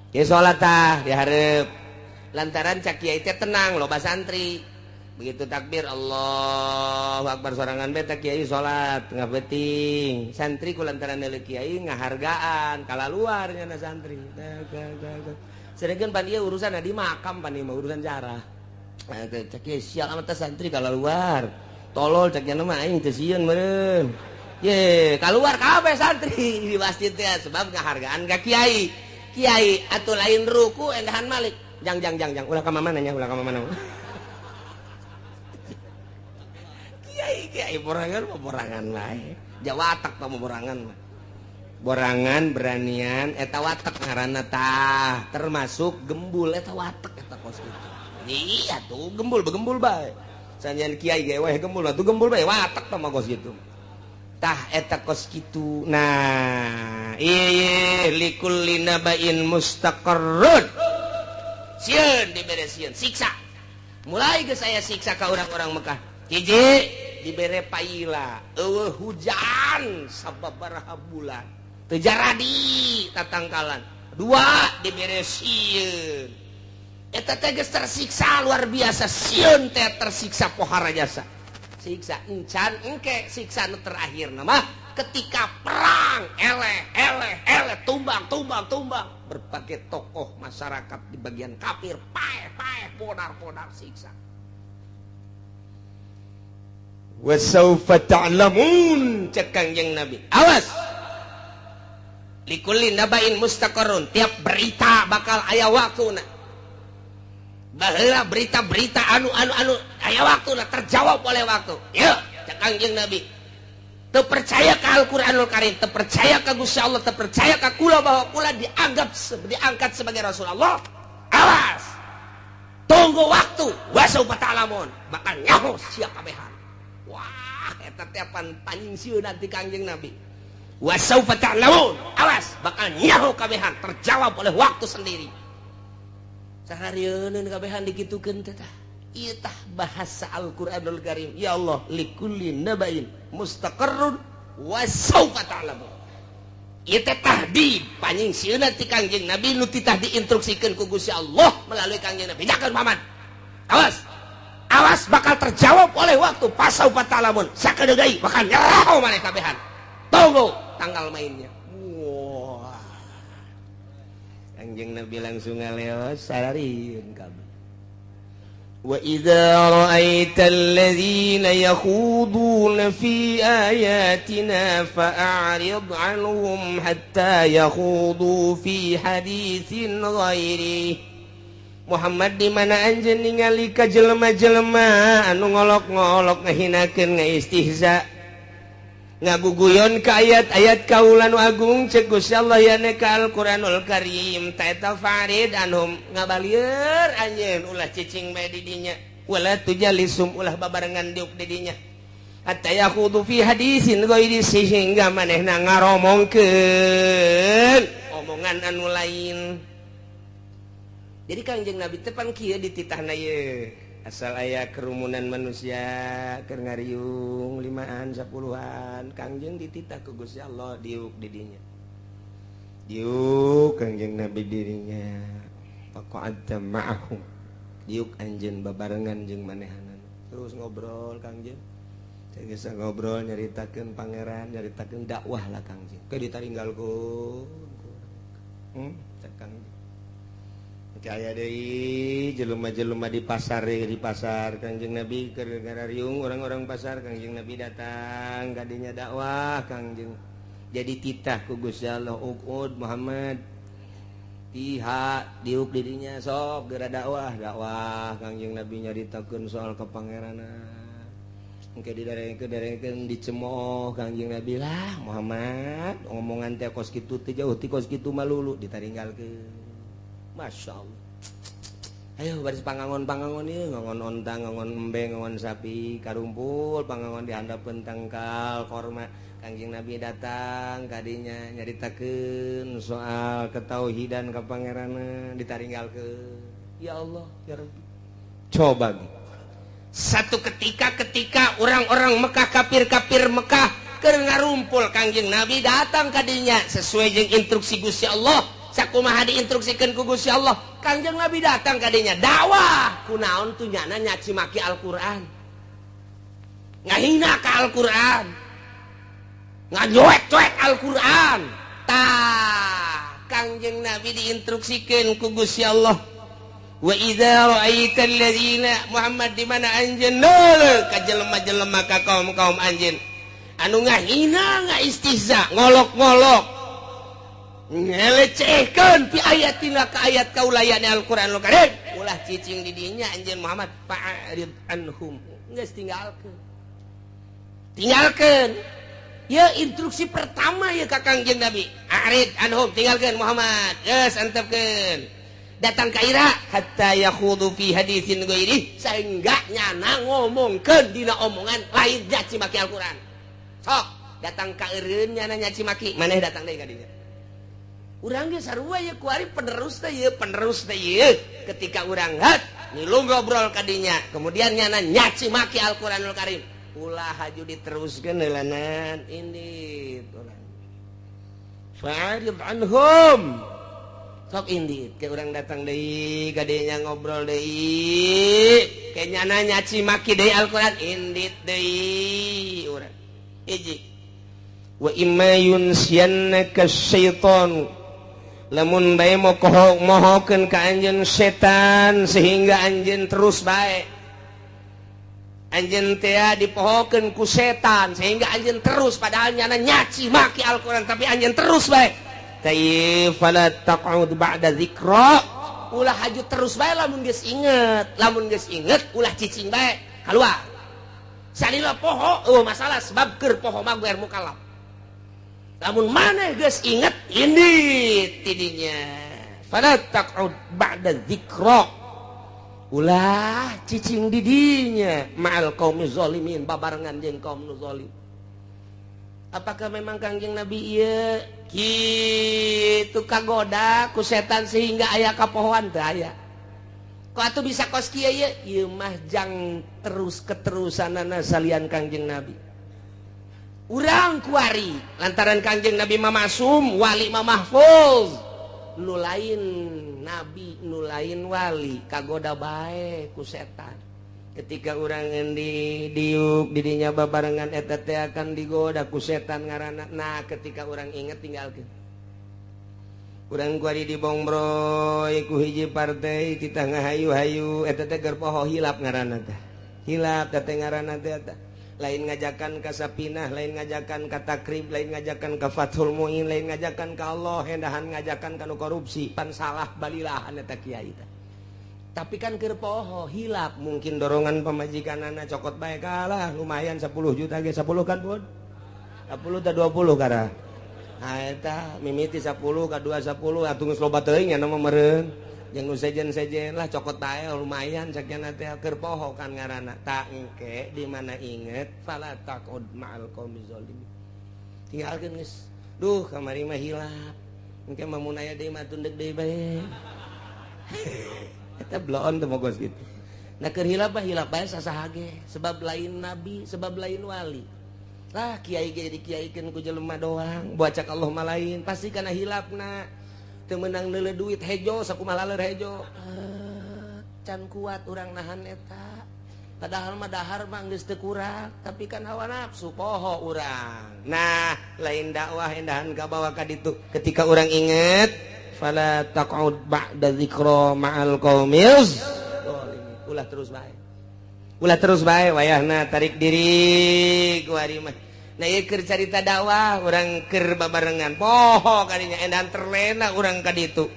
Speaker 1: Kiai salat tah dihareup. Lantaran cak kiai teh tenang loba santri. Begitu takbir Allahu Akbar sorangan beta kiai salat tengah beting. Santri ku lantaran deuleu kiai ngahargaan kala luar nya santri. Sedengkeun pan ieu urusan di makam pan ieu mah urusan jarah. Cak kiai sial amat santri kala luar. Tolol cak nya mah aing teu sieun meureun. Ye, keluar kabeh santri di masjid teh sebab ngahargaan ka kiai. Kiai atuh lain ruku endahan malik. Jang jang jang jang ulah ka mana nya ulah ka mana. Kiai kiai borangan mah borangan wae. Jawatak tah borangan mah. Borangan beranian eta watek ngaranna tah, termasuk gembul eta watek eta kos kitu. Iya tuh gembul begembul bae. Sanjan kiai ge weh gembul atuh gembul bae watek tah mah kos kitu. Tah eta kos kitu. Nah, ieu likulli nabain mustaqarrun. Sieun dibere sieun siksa. Mulai geus aya siksa ka urang-urang Mekah. Hiji dibere paila, eueuh hujan sababaraha bulan. Teu jaradi tatangkalan. Dua dibere sieun. Eta teh geus tersiksa luar biasa, sieun teh tersiksa pohara jasa. Siksa encan engke siksa nu terakhir nama ketika perang eleh eleh eleh tumbang tumbang tumbang berbagai tokoh masyarakat di bagian kafir paeh paeh podar podar siksa. Wasaufa ta'lamun cek Kangjeng Nabi. Awas likulli nabain mustaqarrun, tiap berita bakal aya waktuna. Baheula berita-berita anu anu anu aya waktuna terjawab oleh waktu. Yeuh cek Kangjeng Nabi. Teu percaya ka Al-Qur'anul Karim, teu percaya ka Gusti Allah, teu percaya ka kula bahwa kula dianggap diangkat sebagai Rasulullah. Awas. Tunggu waktu, wasaufa ta'lamun, bakal nyaho sia kabehan. Wah, eta teh pan paningsieun ti Kangjeng Nabi. Wasaufa ta'lamun, awas bakal nyaho kabehan, terjawab oleh waktu sendiri. Saharieun kabehan dikitukeun teh tah. Ieu tah bahasa Al-Qur'anul Karim. Ya Allah, likulli nabain mustaqarrun wasaufa ta'lamun. Ieu teh tahdid paningsieun ti Kangjeng Nabi nu titah diinstruksikeun ku Gusti Allah melalui Kangjeng Nabi. Jakeun Muhammad. Awas. Awas bakal terjawab oleh waktu. Pasaufa ta'lamun. Sakedeung deui bakal nyaho maneh kabehan. Tunggu tanggal mainnya. Wah. Kangjeng Nabi langsung ngaleos sararieun kabeh. Wa idza ra'aita alladzina yakhuduna fi ayatina fa'rid 'anhum hatta yakhudu fi haditsin ghairi. Muhammad di mana anjeun ningali ka jelema-jelema anu ngolok-ngolok ngahinakeun ngaistihza ngaguguyon ka ayat-ayat kaula nu agung cek Gusti Allah yane ka Al-Qur'anul Karim ta eta farid anhum ngabalieur anjeun ulah cicing bae di dinya wala tujalisum ulah babarengan diuk di dinya hatta yakhudu fi hadisin ghairi sehingga manehna ngaromongkeun omongan anu lain. Jadi Kangjeng Nabi teh pan kieu dititahna ieu. Asal aya kerumunan manusia keur ngariung 5-an 10-an Kangjeng dititah ku Gusti Allah diuk di dinya. Diuk Kangjeng Nabi dirinya. Faqa'adta ma'ahum. Diuk anjeun babarengan jeung manehanana. Terus ngobrol Kangjeng. Geus ngobrol nyaritakeun pangeran, nyaritakeun dakwah lah Kangjeng. Ke ditaringgalkeun. Cek Kangjeng. Kaya deui jelema-jelema di pasar Kangjeng Nabi keur ngariung orang-orang pasar Kangjeng Nabi datang kadinya dakwah Kangjeng. Jadi titah ku Gusti Allah uqud Muhammad Tiha diuk dirinya sok geura dakwah dakwah Kangjeng Nabi nyaritakeun soal kepangeranan. Engke didarengkeun dicemooh Kangjeng Nabi lah Muhammad ngomongan teh kos kitu teh jauh ti kos kitu malulu ditaringgalkeun. Masya Allah. Ayo baris pangangon-pangangon ieu ngangon onta, ngangon embe, ngangon sapi karumpul pangangon di handapeun tangkal korma. Kangjeng Nabi datang kadinya nyaritakeun soal ketauhidan ka pangeranan ditaringgalkeun. Ya Allah, ya Rabbi. Coba gitu. Satu ketika ketika orang-orang Mekah kafir-kafir Mekah keur ngarumpul Kangjeng Nabi datang kadinya sesuai jeung instruksi Gusti Allah. Sakumaha diinstruksikeun ku Gusti Allah, Kangjeng Nabi datang kadinya dakwah. Kunaon tuh nyana nyaci maki Al-Qur'an. Ngahina ka Al-Qur'an. Ngajoek-joek Al-Qur'an. Tah, Kangjeng Nabi diinstruksikeun ku Gusti Allah. Wa idza ra'aita alladzina Muhammad di mana anjeun ka jelema-jelema ka kaum-kaum anjeun anu ngahina ngaistihza ngolok-ngolok ngelecehkeun fi ayatina ka ayat kaulayane Al-Qur'anul Karim ulah cicing di dinya anjeun Muhammad fa'rid anhum geus tinggalkeun tinggalkeun. Ya instruksi pertama ya ka Kangjeng Nabi a'rid anhum tinggalkeun Muhammad geus antepkeun datang ka ira hatta yakhudu fi haditsin ghairi sehingga nyana ngomongkeun dina omongan lain nyaci maki Al-Qur'an. Sok datang ka eureun nyana nyaci maki maneh datang deui ka dinya. Urang ge sarua ye kuari penerus teh ye penerus teh ye ketika urang hat ngilu ngobrol ka dinya kemudian nyana nyaci maki Al-Qur'anul Karim ulah haju diteruskeun heulanan indit urang fa'rid anhum. Sok indit ke urang datang deui gadenya ngobrol deui ke nyana nyaci maki deui Al-Qur'an indit deui urang hiji. Wa imma yunsiyannaka syaitan lamun bae mohokeun ka anjeun setan sehingga anjeun terus bae anjeun teh dipohokeun ku setan sehingga anjeun terus padahal nyana nyaci maki Al-Qur'an tapi anjeun terus bae. Tayyib fala taq'ud ba'da dzikra ulah haju terus bae lamun geus inget lamun geus inget ulah cicing bae kaluar salila poho eueuh masalah sebab keur poho mah geus mukallaf lamun maneh geus inget indit tidinya fala taq'ud ba'da dzikra ulah cicing di dinya ma'al qaumi zalimin babarengan jeung kaum nu zalim. Apakah memang Kangjeng Nabi ieu kitu kagoda ku setan sehingga aya kapohoan teu aya? Kok atuh bisa kos kieu ieu? Ieu mah jang terus keterusanana salian Kangjeng Nabi. Urang kuari lantaran Kangjeng Nabi mah masum, wali mah mahfuz. Nu lain nabi, nu lain wali kagoda bae ku setan. Ketika urang endi diuk didinya babarengan eta teh akan digoda ku setan ngaranna. Nah ketika urang inget tinggalkeun. Urang kuari dibongbroy ku hiji partai kita ngahayu-hayu eta teh keur poho hilap ngaranna teh. Hilap teh ngaranna teh eta. Lain ngajakan ka Sapinah, lain ngajakan ka Takrib, lain ngajakan ka Fathul Muin, lain ngajakan ka Allah, hendahan ngajakan ka nu korupsi, pan salah balilahan eta kiai teh. Tapi kan keur poho hilap mungkin dorongan pamajikanana cokot bae kalah lumayan 10 juta ge 10 kan Bud 10 ta 20 kara ha eta mimiti 10 ka 2 10 atuh geus loba teuing nya mah meureun jeung nu sejen-sejen lah cokot bae lumayan sakiana teh keur poho kan ngaranna tak engke di mana inget fala taqud ma'al qaumi zalimin tinggalkeun geus duh kamari mah hilap engke mah mun aya deui mah tundek deui bae. Eta bloon teu mogos gitu. Nah keur hilap mah hilap bae sasaha ge sebab lain nabi, sebab lain wali. Lah kiai ge dikiaikeun ku jelema doang, bocak Allah mah lain, pasti kana hilapna. Teu meunang neuleuh duit hejo sakumaha laleur hejo. Can kuat urang nahan eta. Padahal mah dahar mah geus teu kurang, tapi kan hawa nafsu poho urang. Nah, lain dakwah endahan kabawa ka ditu. Ketika urang inget fala taq'ud ba'da dzikra ma'al qaumil zalimin ulah terus bae ulah terus bae wayahna tarik diri ku ari mah. Nah ieu keur carita dakwah urang keur babarengan poho kadinya endan terlena urang ka ditu.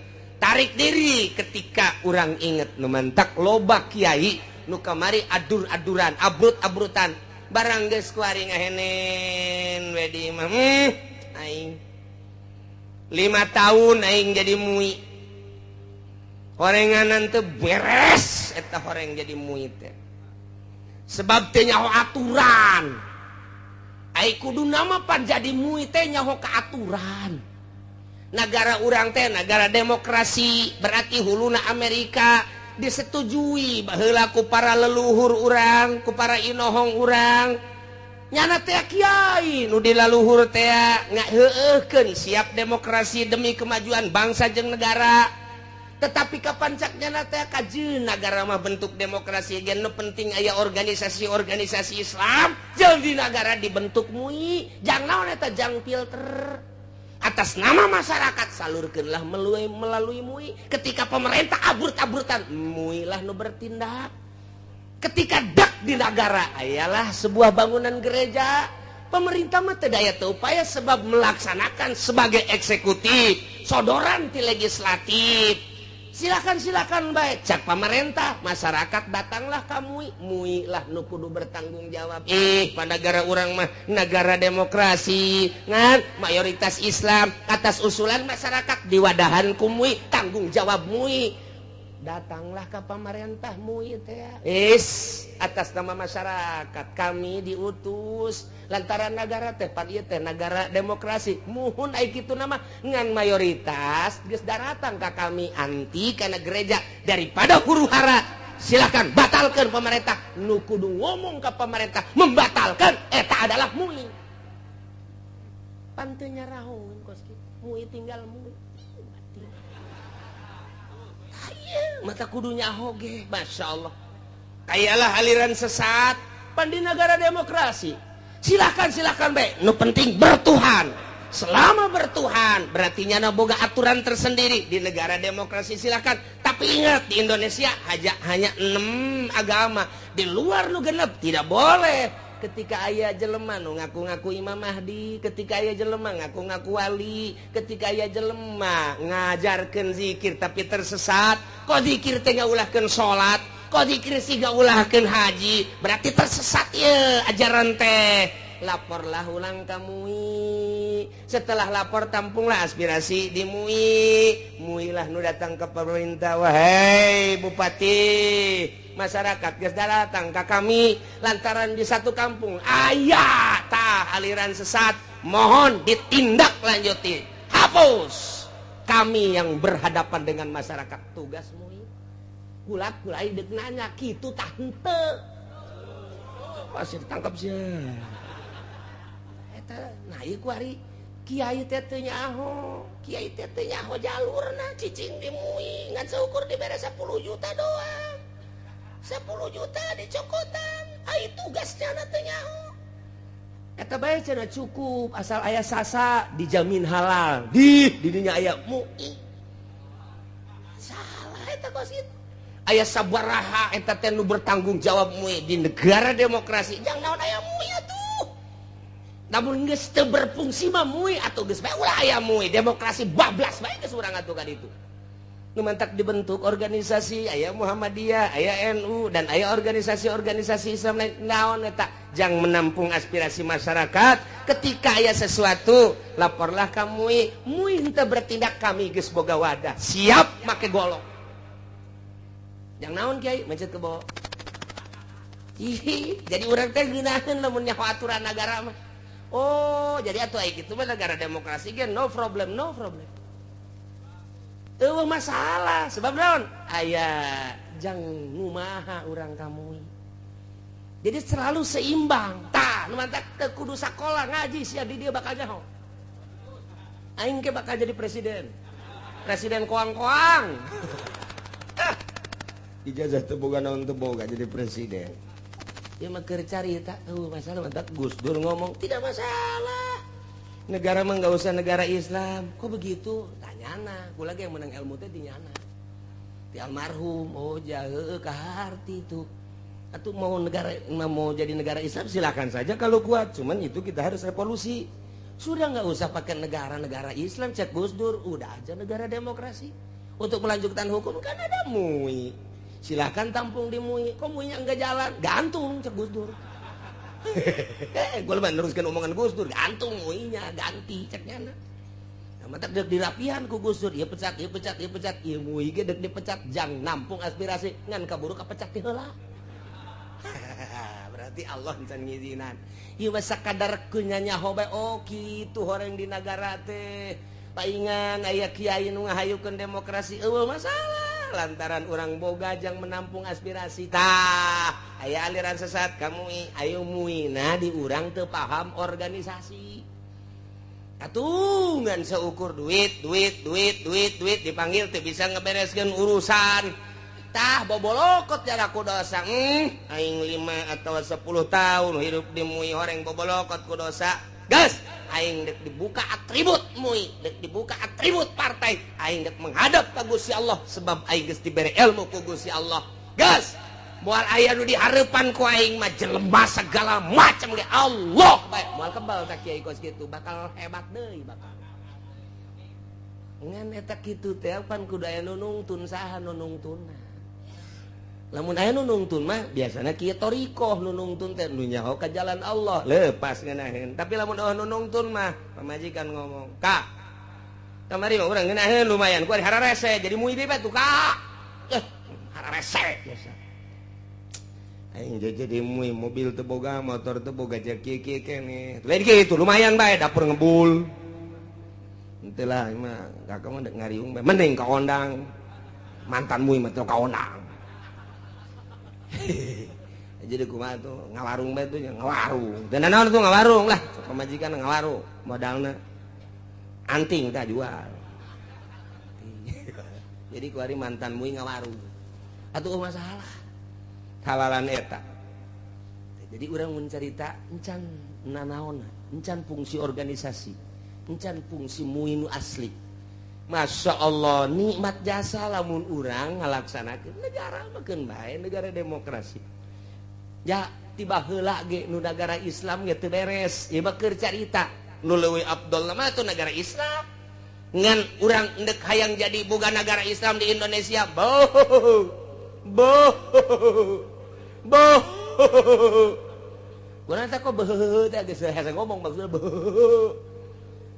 Speaker 1: Tarik diri ketika urang inget nu mantak loba kiai nu kamari adur-aduran, abrut-abrutan, barang geus kuari ngahenen we di imah. Aing 5 tahun aing jadi MUI, horenganan teu beres eta horeng jadi MUI teh, sebab teu nyaho aturan. Ai kudu nama pan jadi MUI teh nyaho ka aturan. Negara urang teh negara demokrasi, berarti huluna Amerika disetujui baheula ku para leluhur urang, ku para inohong urang. Nyana teh kiai nu di leluhur teh ngaheueuhkeun siap demokrasi demi kemajuan bangsa jeung negara. Tetapi kapan cak nyana teh kajeun nagara mah bentuk demokrasi ge nu penting aya organisasi-organisasi Islam jeung di nagara dibentuk MUI. Jang naon eta? Jang filter atas nama masyarakat, salurkeunlah melalui MUI. Ketika pemerintah abrut-abrutan, MUI lah nu bertindak. Ketika dak di negara ayalah sebuah bangunan gereja, pemerintah mah teu daya teu upaya sebab melaksanakan sebagai eksekutif, sodoran ti legislatif. Silakan silakan baik cak pemerintah, masyarakat datanglah ka MUI, MUI lah nu kudu bertanggung jawab. Pada negara urang mah negara demokrasi ngan mayoritas Islam, atas usulan masyarakat diwadahan ku MUI, tanggung jawab MUI. Datanglah ke pemerintah MUI teh. Is atas nama masyarakat kami diutus lantaran negara teh pan ieu teh negara demokrasi. Muhun ai kitu nama ngan mayoritas geus daratang ka kami anti kana gereja daripada huru hara. Silakan batalkan pemerintah. Nu kudu ngomong ke pemerintah membatalkan eta adalah MUI. Pan teu nyarahoeun kos kitu. MUI tinggal MUI. Mata kudunya hoge, Masya Allah. Kayalah aliran sesat pan di negara demokrasi. Silakan silakan baik. Nu penting bertuhan. Selama bertuhan berarti nyana boga aturan tersendiri di negara demokrasi silakan. Tapi ingat di Indonesia hanya 6 agama. Di luar nu genep tidak boleh. Ketika aya jelema nu ngaku-ngaku Imam Mahdi, ketika aya jelema ngaku-ngaku wali, ketika aya jelema ngajarkeun zikir tapi tersesat, kok zikir teh ngaulahkeun salat, kok zikir sih ngaulahkeun haji, berarti tersesat ye ajaran teh. Laporlah ulang ka MUI. Setelah lapor tampunglah aspirasi di MUI. MUI lah nu datang ke pemerintah, wahai bupati, masyarakat geus datang ka kami lantaran di satu kampung aya tah aliran sesat, mohon ditindak lanjuti, hapus. Kami yang berhadapan dengan masyarakat, tugas MUI. Kulak kulai deuk nanya kitu tah henteu. Pasti ditangkap sia. Eta nah ieu kuari kiai teh teu nyaho, kiai teh teu nyaho jalurna cicing di MUI ngan seukur dibere 10 juta doang. 10 juta dicokotan, ai tugasnya na teu nyaho. Eta bae cenah cukup asal aya sasa dijamin halal. Di dinya aya MUI. Salah eta kos kitu. Aya sabaraha eta teh nu bertanggung jawab MUI di negara demokrasi. Jang naon aya MUI atuh. Namun geus teu berfungsi mah MUI atuh geus bae ulah aya MUI, demokrasi bablas bae geus urang atuh ka ditu. Nu mantak dibentuk organisasi aya Muhammadiyah, aya NU dan aya organisasi-organisasi Islam lain. Naon eta jang menampung aspirasi masyarakat. Ketika aya sesuatu laporlah ka MUI, MUI henteu bertindak, kami geus boga wadah, siap make golok. Jang naon kiai mencet ke bawah. Ih, jadi urang teh geunaheun lamun nyaho aturan nagara mah. Oh, jadi atuh ai kitu mah negara demokrasi ge no problem, no problem. Eueuh masalah sebab naon? Aya jang ngumaha urang ka MUI. Jadi selalu seimbang. Tah, nu mantak teu kudu sakola ngaji sia di dieu bakal nyaho. Aing ge bakal jadi presiden. Presiden koang-koang. Ijazah teu boga naon teu boga jadi presiden. Ieu mah keur carita, eueuh masalah mantak Gus Dur ngomong tidak masalah. Negara mah enggak usah negara Islam. Kok begitu? Tanyana, gua lagi yang menang ilmu teh di nyana. Di almarhum, oh jahe kaharti itu. Atau mau negara mau jadi negara Islam silakan saja kalau kuat. Cuman itu kita harus revolusi. Sudah nggak usah pakai negara-negara Islam, cek Gus Dur, udah aja negara demokrasi. Untuk melanjutkan hukum kan ada MUI. Silahkan tampung di MUI. Kok MUI-nya enggak jalan? Gantung cek Gus Dur. Gue lebih neruskan omongan Gus Dur, gantung MUI-nya, ganti ceknya. Nah, matak dek dirapihan ku Gus Dur, ieu pecat, ieu pecat, ieu pecat, ieu MUI ge dek dipecat jang nampung aspirasi ngan kaburu kapecat ti heula. Berarti Allah can ngizinan. Ieu mah sakadar kunya nyaho bae, oh kitu horeng di nagara teh. Paingan aya kiai nu ngahayukeun demokrasi eueuh masalah lantaran urang boga jang menampung aspirasi. Tah, aya aliran sesat ka MUI, ayo MUI nah di urang teu paham organisasi. Atuh ngan seukur duit, duit, duit, duit, duit dipanggil teu bisa ngebereskeun urusan. Tah bobolokot jarak ku dosa. Aing 5 atau 10 tahun hidup di MUI horeng bobolokot ku dosa. Gas, aing dek dibuka atribut MUI, dek dibuka atribut partai, aing dek menghadap ka Gusti Allah sebab aing geus dibere ilmu ku Gusti Allah. Gas, moal aya nu dihareupan ku aing mah jelema segala macam ge Allah bae. Moal kebal ka kiai kos kitu, bakal hebat deui bakal. Ngan eta kitu teh pan kudu aya nu nungtun, saha nu nungtunna. Lamun aya nu nungtun mah biasana kieu thoriqoh nu nungtun teh nu nyaho ka jalan Allah lepas ngeunaheun. Tapi lamun eueuh nu nungtun mah pamajikan ngomong, "Kak, kamari mah urang ngeunaheun lumayan ku ari hararese jadi MUI deui bae tuh, Kak." Hararese biasa. Aing jadi MUI mobil teu boga, motor teu boga jeung kieu-kieu keneh. Lain kitu lumayan bae dapur ngebul. Henteu lah ieu mah kakak mah dek ngariung bae mending ka ondang. Mantan MUI mah teu ka ondang. Jadi kumaha tuh ngawarung bae tuh ngawarung. Dan naon tuh ngawarung lah, pamajikan ngawarung, modalna anting tah jual. Jadi kuari mantan MUI ngawarung. Atuh masalah. Halalan eta. Jadi urang mun carita encan nanaonna, encan fungsi organisasi, encan fungsi MUI nu asli. Masya Allah nikmat jasa lamun urang ngalaksanakeun negara mah keun bae negara demokrasi. Ya tiba heula ge nu negara Islam ge teu beres. Ieu mah keur carita nu leuwih afdol mah tuh negara Islam. Ngan urang endek hayang jadi boga negara Islam di Indonesia. Boh. Boh. Boh. Urang teh kok beuh teh geus hese ngomong maksudna beuh.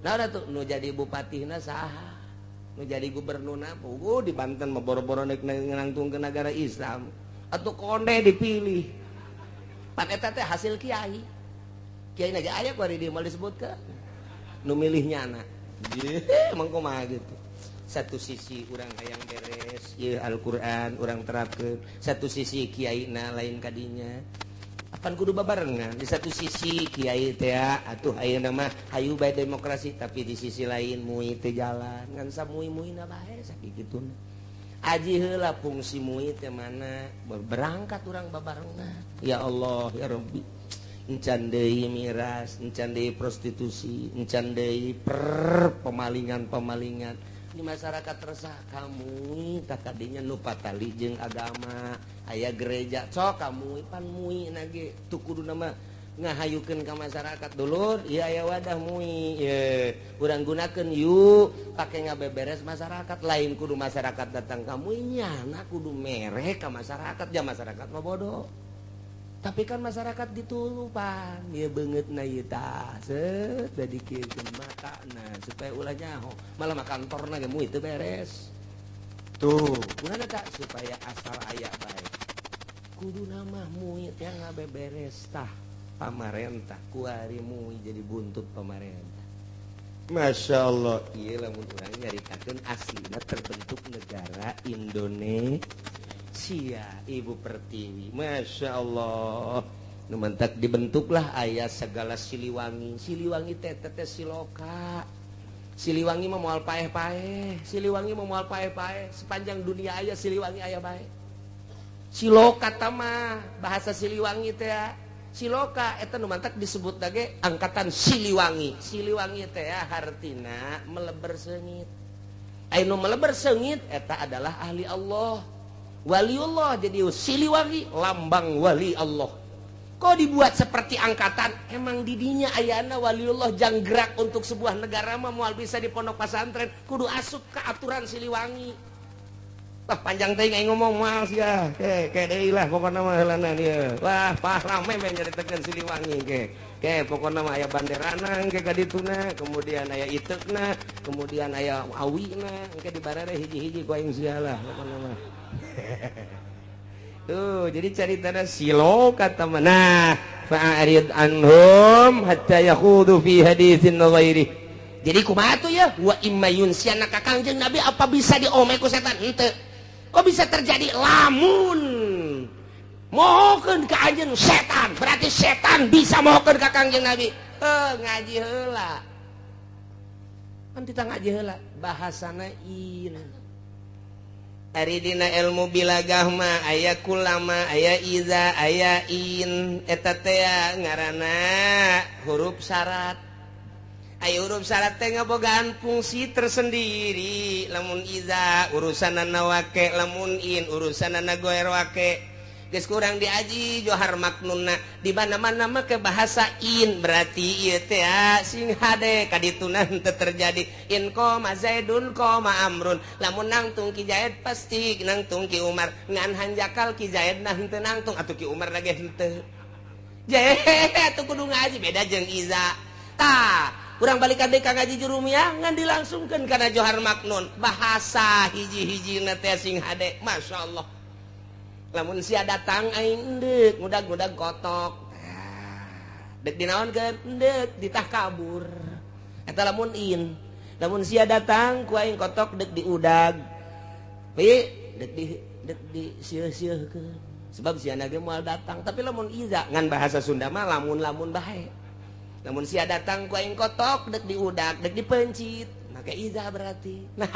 Speaker 1: Nah tuh nu jadi bupatihna saha? Nu jadi gubernurna puguh di Banten mah boro-boro nek nangtung ke negara Islam atuh konde dipilih. Pan eta teh hasil kiai. Kiai na ge aya ku ari dieu moal disebutkeun. Nu milih nyana. Emang kumaha gitu. Satu sisi urang hayang beres ieu Al-Qur'an urang terapkeun, satu sisi kiaina lain kadinya. Apan kudu babarengan. Di satu sisi kiai teh atuh ayeuna mah hayu bae demokrasi, tapi di sisi lain MUI teh jalan ngan samui-muina bae sakituna. Aji heula fungsi MUI teh mana berangkat urang babarengan. Ya Allah ya Rabbi, encan deui miras, encan deui prostitusi, encan deui pemalingan-pemalingan di masyarakat resah kamu tak kadinya nu patali jeung agama aya gereja sok kamu pan MUI nage tuh kudu nama ngahayukeun ka masyarakat dulur ieu aya wadah MUI ye urang gunakeun yuk pake ngabeberes masyarakat lain kudu masyarakat datang ka MUI nyana kudu mere ka masyarakat ja masyarakat mah bodoh. Tapi kan masyarakat ditulupan ieu beungeutna ieu tah set da dikiekeun matana supaya ulah nyaho malah mah kantorna ge MUI teu beres. Tuh, kunaon eta supaya asal aya bae. Kuduna mah MUI teh ngabeberes tah pamarentah kuari MUI jadi buntut pamarentah. Masya Allah, ieu lamun urang nyaritakeun aslina terbentuk negara Indonesia Ibu Pertiwi. Masya Allah, nu mantak dibentuklah aya segala Siliwangi. Siliwangi teh teh siloka. Siliwangi mah moal paeh-paeh, Siliwangi mah moal paeh-paeh, sepanjang dunia aya Siliwangi aya bae. Siloka tah bahasa Siliwangi teh siloka eta nu mantak disebut lagi angkatan Siliwangi. Siliwangi teh hartina meleber seungit. Aya nu meleber seungit eta adalah ahli Allah, waliullah. Jadi Siliwangi lambang wali Allah. Kok dibuat seperti angkatan? Emang didinya ayana waliullah janggerak untuk sebuah negara mah moal bisa di pondok pesantren, kudu asup ke aturan Siliwangi. Wah panjang teh aing ngomong moal sia. Ke ke deui lah pokona mah heulana ieu. Wah pah rame we nyaritakeun Siliwangi ke. Ke pokona mah aya banderana engke ka dituna, kemudian aya iteukna, kemudian aya awina, engke dibarere hiji-hiji ku aing sia lah pokona mah. Tuh, jadi caritana silo kata mana fa'arid anhum hatta yakhudu fi haditsin ghairi. Jadi kumaha tuh ya? Wa imma yunsianaka Kangjeng Nabi apa bisa diome ku setan? Henteu. Kok bisa terjadi lamun mohokeun ka anjeun setan, berarti setan bisa mohokeun ka Kangjeng Nabi. Ngaji heula. Kan kita ngaji heula bahasana in. Ari dina ilmu bilagah mah aya kulama, aya iza, aya in, eta teh ngaranna huruf syarat. Aya huruf syarat teh ngabogaan fungsi tersendiri. Lamun iza urusanana wake, lamun in urusanana goer wake. Geus kurang diaji johar maknunna di mana-mana make bahasa in berarti ieu teh sing hade kadituna henteu terjadi. In qoma Zaidun qoma Amrun, lamun nangtung Ki Zaid pasti nangtung Ki Umar, ngan hanjakal Ki Zaid nah henteu nangtung atuh Ki Umar lagi henteu. Jehe atuh kudu ngaji beda jeung iza. Tah urang balikan deui ka ngaji jurumiyah ngan dilangsungkeun kana johar maknun bahasa hiji-hijina teh sing hade masyaallah. Lamun sia datang aing endeuk ngudag-ngudag kotok. Dek dinaonkeun endeuk ditah kabur. Eta lamun in. Lamun sia datang ku aing kotok dek diudag. Pi dek di dek di sieuh-sieuhkeun. Sebab sia ge moal datang, tapi lamun iza ngan bahasa Sunda mah lamun-lamun bae. Lamun sia datang ku aing kotok dek diudag, dek dipencit, make iza berarti. Nah,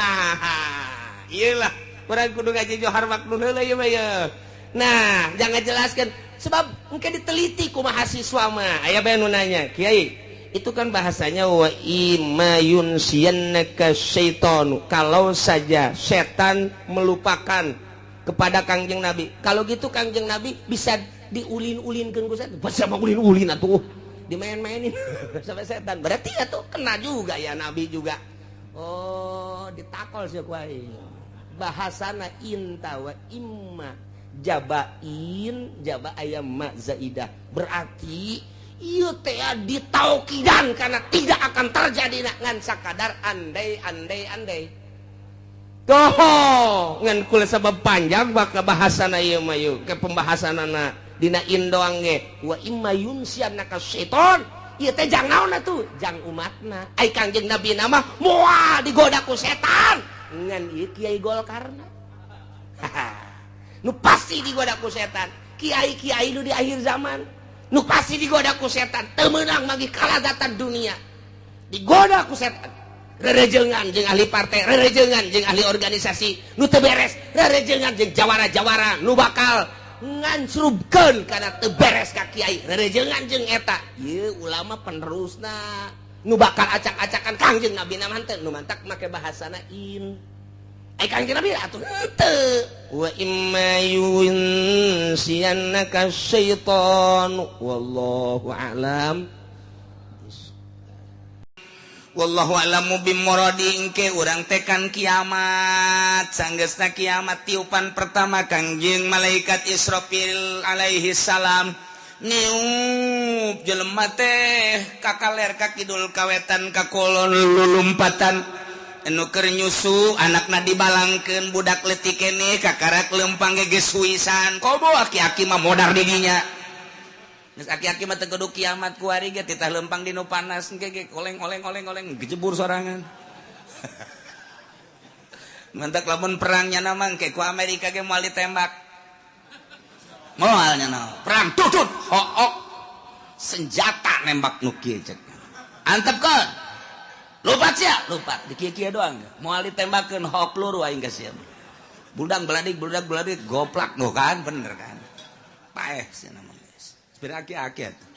Speaker 1: iyalah urang kudu ngaji johar maknun heula ieu mah ye. Nah, jangan jelaskan sebab mungkin diteliti ku mahasiswa mah. Aya bae nu nanya, "Kiai, itu kan bahasanya wa imma yunsiyannaka syaitanu." Kalau saja setan melupakan kepada Kangjeng Nabi. Kalau gitu Kangjeng Nabi bisa diulin-ulinkeun ku setan. Bahasa mah ulin-ulin atuh. Dimain-mainin sampai setan. Berarti atuh kena juga ya Nabi juga. Oh, ditakol sih ku aing. Bahasana inta wa imma jabain jaba ayam ma zaidah berarti ieu teh ditaukidan karena tidak akan terjadi ngan sakadar andai andai andai. Toh ngan kula sabab panjang bakal bahasana ieu mah ieu ke pembahasanana dina in doang ge wa imma yunsianaka syaiton ieu teh jang naon atuh jang umatna ai Kangjeng Nabi nama moal digoda ku setan ngan ieu kiai Golkarna. Nu pasti digoda ku setan. Kiai-kiai nu di akhir zaman nu pasti digoda ku setan, teu meunang magi kalazatan dunia. Digoda ku setan. Rerejengan jeung ahli partai, rerejengan jeung ahli organisasi nu teu beres, rerejengan jeung jawara-jawara nu bakal ngancrubkeun kana teu beres ka kiai, rerejengan jeung eta. Ieu ulama penerusna nu bakal acak-acakan Kangjeng Nabi na mah nu mantak make bahasana in. Ai Kangjeng Nabi atuh henteu. Wa imma yunsiyannaka syaitan wallahu a'lam.
Speaker 2: Wallahu a'lamu bimuradi engke urang tekan kiamat. Sanggeusna kiamat tiupan pertama Kangjeng malaikat Israfil alaihi salam niup jelema teh kakaler ka kidul kawetan ka kolon lulumpatan. Anu keur nyusu anakna dibalangkeun budak leutik keneh kakarak lempang ge geus huisan komo aki-aki mah modar didinya geus aki-aki mah teu kudu kiamat kuari ge titah lempang di nu panas engke ge oleng-oleng oleng-oleng gejebur sorangan. Mantak lamun perangnya na mah engke ku Amerika ge moal ditembak moal nya na perang tutut hook senjata nembak nu kieu cek antepkeun lupat sia, lupat. Di kieu-kieu doang. Moal ditembakeun hok peluru aing ka sia. Budak beladik goplak nu kan bener kan. Paeh sia mah geus. Sepira aki-aki atuh.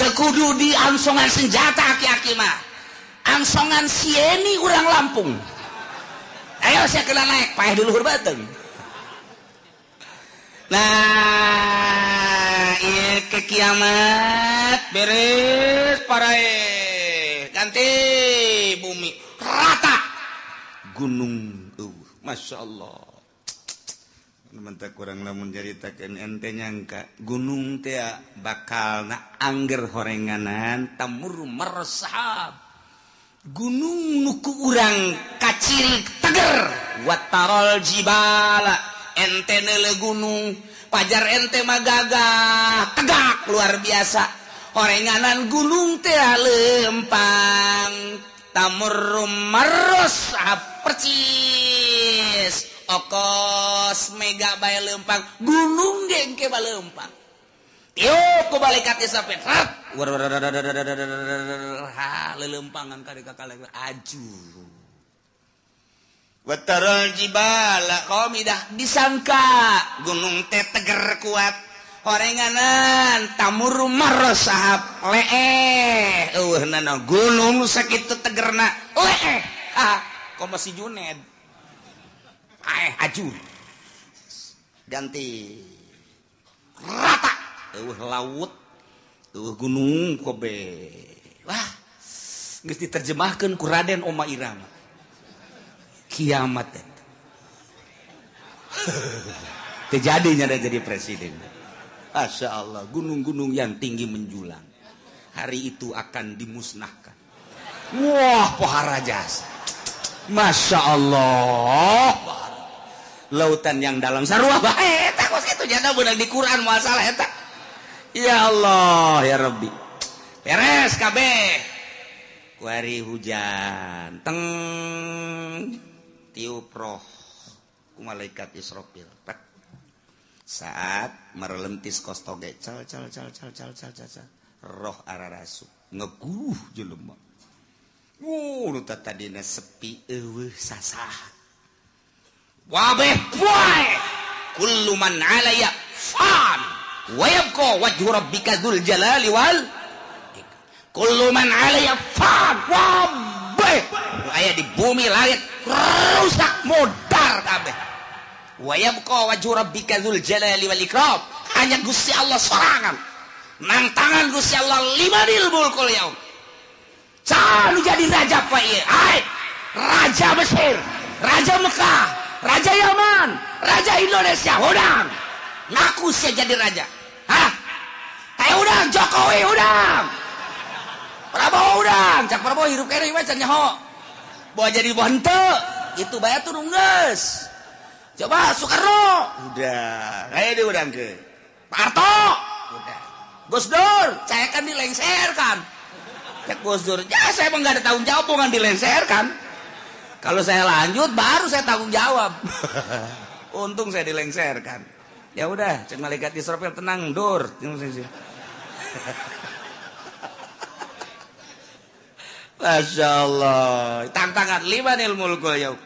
Speaker 2: Teu kudu diangsongan senjata aki-aki mah. Angsongan sieni urang Lampung. Ayo sia kena naik, paeh di luhur beuteung. Nah, ieu ke kiamat beres parae. Ganti bumi rata gunung Masya Allah. Mentah kurang lamun nyaritakeun ente nyangka gunung teh bakal na angger horenganan tamur mersahab. Gunung nu ku urang kacirik teger watarol jibala ente neuleuh gunung pajar ente mah gagah tegak luar biasa horenganan gunung teh lempang tamur mersahab percis okos mega bae lempang gunung ge engke balempang tiup ku malaikat sampai rat ha lelempangan ka kakale aju watarul jibala qamidah disangka gunung teh teger kuat horenganan tamur marosahab leeh eueuh nana gunung sakitu tegerna leeh ah komo si Juned aju ganti rata eueuh laut eueuh gunung kobe wah geus diterjemahkeun ku Raden Oma Irama kiamat eta terjadinya ada jadi presiden. Masya Allah, gunung-gunung yang tinggi menjulang hari itu akan dimusnahkan. Wah pohara jasa. Masya Allah, lautan yang dalam sarua bae eta kos kitu janda beunang di Quran moal salah eta. Ya Allah ya Rabbi. Beres kabeh. Kuari hujan teng tiup roh ku malaikat Israfil. Pek. Saat merelentis kos toge cal cal cal cal cal cal cal roh ararasu ngeguh jelema. Nu tadina sepi eueuh sasah. Wabeh poe kullu man 'alaya fan wa yabqa wajhu rabbika dzul jalali wal kullu man 'alaya fan. Wabeh nu aya di bumi langit rusak modar kabeh. Wa yabqa wajhu rabbika dzul jalali wal ikram. Hanya Gusti Allah sorangan. Nang tangan Gusti Allah limanil mulkul yaum. Sanu jadi raja pak ieu. Hai, raja Mesir, raja Mekah, raja Yaman, raja Indonesia, udang. Ngaku saya jadi raja. Hah? Kayak udang Jokowi udang. Prabowo udang, cak Prabowo hirup kene mah can nyaho. Bawa jadi henteu, itu bae turun geus. Coba Soekarno, udah, kayak di udang ke. Pak Harto, udah. Gus Dur, saya kan dilengserkan. Cek Gus Dur, ya saya emang nggak ada tanggung jawab, bukan dilengserkan. Kalau saya lanjut, baru saya tanggung jawab. Untung saya dilengserkan. Ya udah, cek malaikat Israfil tenang, Dur. Masya Allah, tantangan limanil mulkul yaum.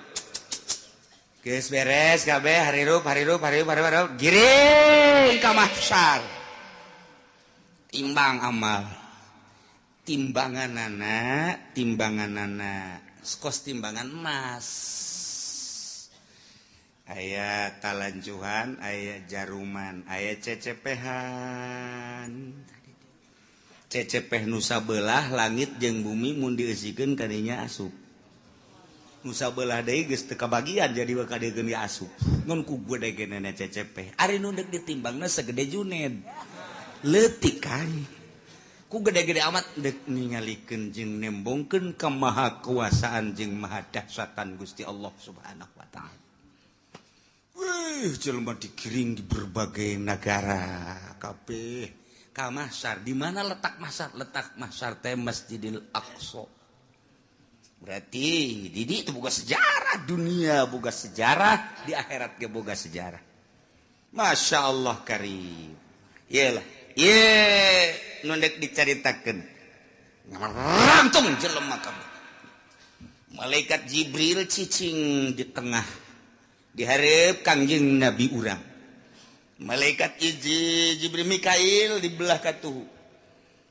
Speaker 2: Geus beres kabeh harirup harirup harirup harirup giring ka mahsyar. Timbang amal. Timbanganana, timbanganana, kos timbangan emas. Aya talanjuhan, aya jaruman, aya cecepehan. Cecepeh nu sabelah langit jeung bumi mun dieusikeun kadinya asup. Nu sabelah deui geus teu kabagian jadi bakal dieun asup. Ngan ku gede-gedena cecepeh. Ari nu deuk ditimbangna segede Juned. Leutik kan. Ku gede-gede amat dek ningalikeun jeung nembongkeun kemahakuasaan jeung mahadahsyatan Gusti Allah Subhanahu wa taala. Wih, jelema digiring di berbagai negara kabeh ka mahsyar. Di mana letak mahsyar? Letak mahsyar teh Masjidil Aqsa. Berarti di itu boga sejarah dunia, boga sejarah di akhirat ge boga sejarah. Masya Allah karim. Iyalah. Ye, nu dek dicaritakeun. Ngarantung jelema kabeh. Malaikat Jibril cicing di tengah dihareup Kangjeng Nabi urang. Malaikat Jibril Mikail di belah katuhu.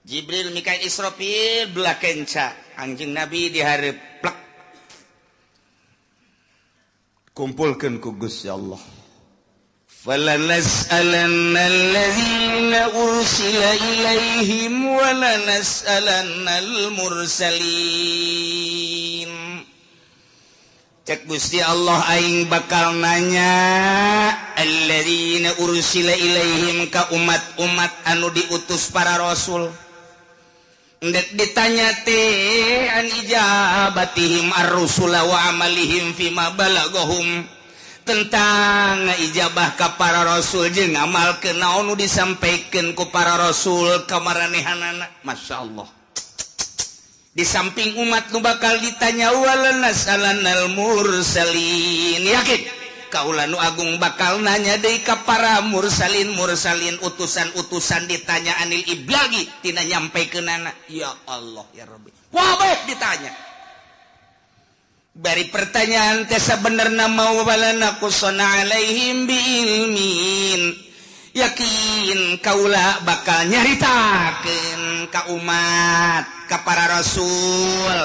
Speaker 2: Jibril Mikail Israfil belah kenca. Kangjeng Nabi dihareup plek. Kumpulkeun ku Gusti Allah. فَلَنَسْأَلَنَّ الَّذِينَ أُرْسِلَ إِلَيْهِمْ وَلَنَسْأَلَنَّ الْمُرْسَلِينَ. Cek Gusti Allah aing bakal nanya alladzina ursila ilaihim ka umat-umat anu diutus para rasul. Ndek ditanya teh an ijabatihim ar-rusula wa amalihim fima balagahum, tentang ijabah ka para rasul jeung ngamalkeun naon nu disampaikeun ku para rasul ka maranehanana. Masyaallah. Di samping umat nu bakal ditanya wala nasalanal mursalin, yakin kaula nu agung bakal nanya deui ka para mursalin mursalin utusan-utusan ditanya anil iblagi tina nyampaikeunana. Ya Allah ya Rabbi, wabeh ditanya. Bari pertanyaan teh sabenerna mau wala naqusana alaihim biilmin, yakin kaula bakal nyaritakeun ka umat ka para rasul,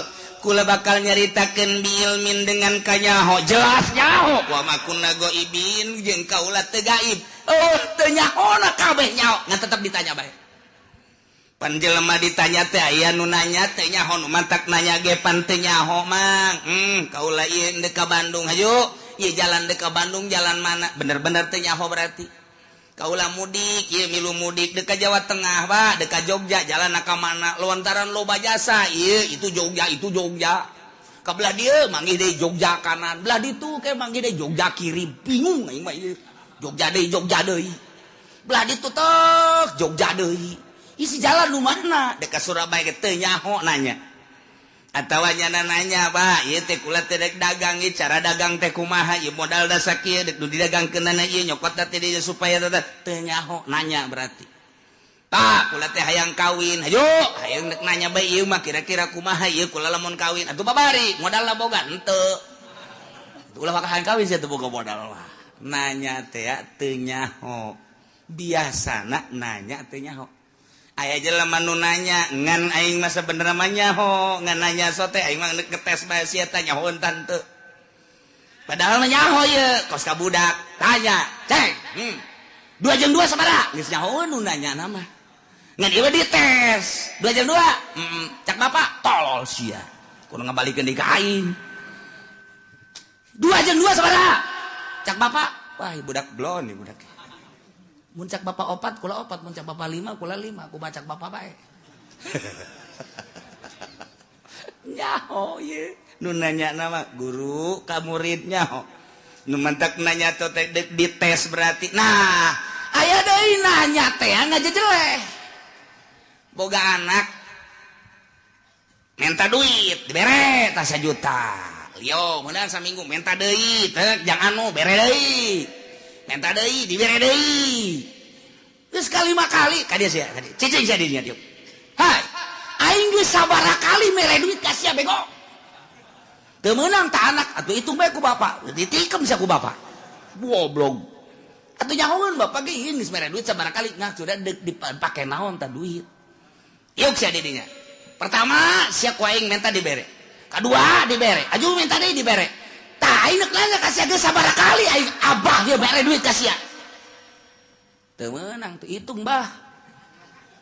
Speaker 2: kula bakal nyaritakeun biilmin dengan kanyaho jelas nyaho wa ma kunna ghaibin jeung kaula teu gaib, oh teu nyahona kabeh nyaho ngan tetep ditanya bae. Pan jelema ditanya teh aya nu nanya teu nyaho, nu mantak nanya ge pan teu nyaho mang. Kaula ieu deuk ka Bandung hayu, ieu jalan deuk ka Bandung jalan mana, bener-bener teu nyaho berarti. Kaula mudik, ieu milu mudik deuk ka Jawa Tengah bah, deuk ka Jogja jalan ka mana, lontaran loba jasa, ieu itu Jogja, itu Jogja. Ka belah dieu manggih deui Jogja kanan, belah ditu ke manggih deui Jogja kiri, bingung aing mah ieu. Jogja deui, Jogja deui. Belah ditu tek Jogja deui. Isi jalan nu mana? Deuk ka Surabaya ge teu nyaho nanya. Atawa nyana nanya, Pak, ieu teh kula teh rek dagang, ieu cara dagang teh kumaha, ieu modal da sakieu dek nu didagangkeunana ieu nyokot teh dieu supaya teu nyaho nanya berarti. Pak, kula teh hayang kawin, hayu, hayang dek nanya bae ieu mah kira-kira kumaha ieu kula lamun kawin. Atuh babari, modalna boga henteu. Atuh ulah maka hayang kawin sia teu boga modal mah. Nanya teh teu nyaho. Biasana nanya teu nyaho. Aya jelema nu nanya ngan aing mah sabenerna mah nyaho, ngan nanya sote aing mah ngetes bae sia teh nyaho tante. Padahal mah nyaho ieu kos ka budak tanya, "Ceng, 2 jeung 2 sabaraha?" Geus nyaho nu nanya mah. Ngan ieu dites, 2 jeung 2. Cak bapak tolol sia. Kudu ngabalikeun deui ka aing. 2 jeung 2 sabaraha? Cak bapak, wah budak blon ieu budak. Mun cak bapak 4, kula 4, mun cak bapak 5, kula 5, ku bacak bapak bae. Nyaho ye. Nu nanya nama guru ka murid nyaho. Nu mantak nanya teh dites berarti. Nah, aya deui nanya teh ngajejeleh. Boga anak minta duit, dibere tah 1 juta. Lio, meunang saminggu minta deui, teh jang anu bere deui. Minta deui, dibere deui. Geus kalima kali ka dieu sia, ka dieu. Cicing sia dinya dieu. Hai, aing geus sabaraha kali mere duit ka sia bego. Teu meunang ta anak, atuh hitung bae ku bapak. Ditikem sia ku bapak. Goblok. Atuh nyahoeun bapak ge ieu geus mere duit sabaraha kali, nah sudah deuk dipake naon ta duit. Yuk sia di dinya. Pertama sia ku aing minta dibere. Kadua dibere, aju minta deui dibere. Tah aing nanya ka sia geus sabaraha kali aing abah dia bere duit ka sia. Teu meunang teu hitung bah.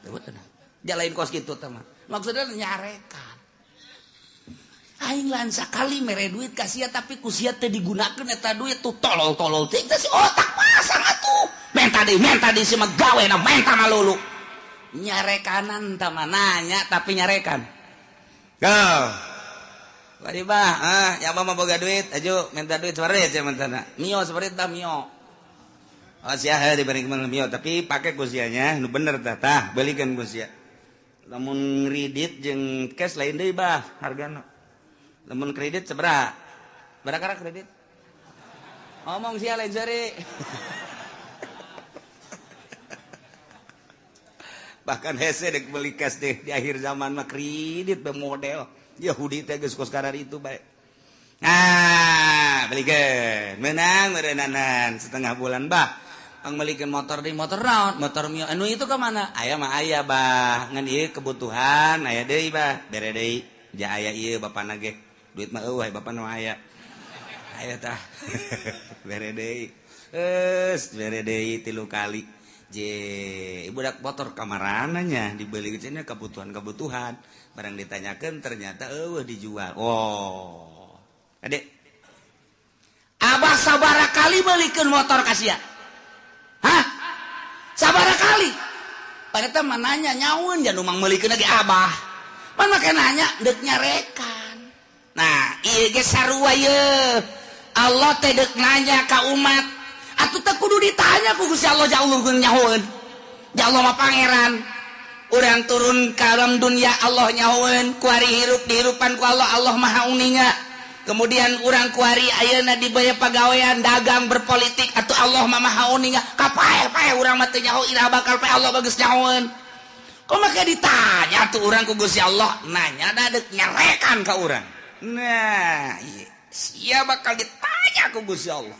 Speaker 2: Teu meunang. Jalain kos kitu teh mah. Maksudna nyarekan. Aing lain sakali mere duit ka sia tapi ku sia teu digunakeun eta duit tuh tolol-tolol teh teh si otak pasang atuh. Menta deui si mah gawena menta malulu. Nyarekanan tah mah nanya tapi nyarekan. Go. Bari bah, ya mah boga duit, aju minta duit separit sia mentana. Mio separit tah mio. Oh sia heuh diberi mio, tapi pake ku sianya nu bener tah tah, belikeun ku sia. Lamun kredit jeung cash lain deui bah hargana. Lamun kredit sabaraha? Berapa kredit? Ngomong sia lain seri. Bahkan hese dek beli cash deh di akhir zaman mah kredit be model. Yahudi teh geus kos karar itu bae. Nah, belikeun. Menang meureunnanan setengah bulan bah. Pang melikeun motor deui motor naon? Motor Mio. Anu itu ka mana? Aya mah aya bah. Ngan ieu kebutuhan aya deui bah. Bere deui. Ja aya ieu bapana ge. Duit mah eueuh bapana mah aya. Aya tah. Bere deui. Geus bere deui 3 kali. Je, budak motor kamarananya dibeli cenah kebutuhan-kebutuhan. Barang ditanyakan ternyata eueuh dijual. Oh. Adek. Abah sabara kali meulikeun motor ka sia? Hah? Sabara kali? Pada mah nanya nyaun jangan mang meulikeun lagi abah. Pan make nanya deuk nyarekan. Nah, ieu ge sarua ye. Allah teh deuk nanya ka umat. Atuh teh kudu ditanya ku Gusti Allah jauh nyahoeun. Ya Allah mah pangeran. Urang turun ka alam dunia Allah nyahoeun, kuari hirup dihirupan ku Allah, Allah maha uninga. Kemudian urang kuari ayeuna dibaya pagawean dagang berpolitik atau Allah mah maha uninga. Kapae-pae urang mah teu nyaho iraha bakal pae Allah bagus nyahoeun. Kok make ditanya tuh urang ku Gusti Allah, nanya da deuk nyarekan ka urang. Nah, ieu sia bakal ditanya ku Gusti Allah.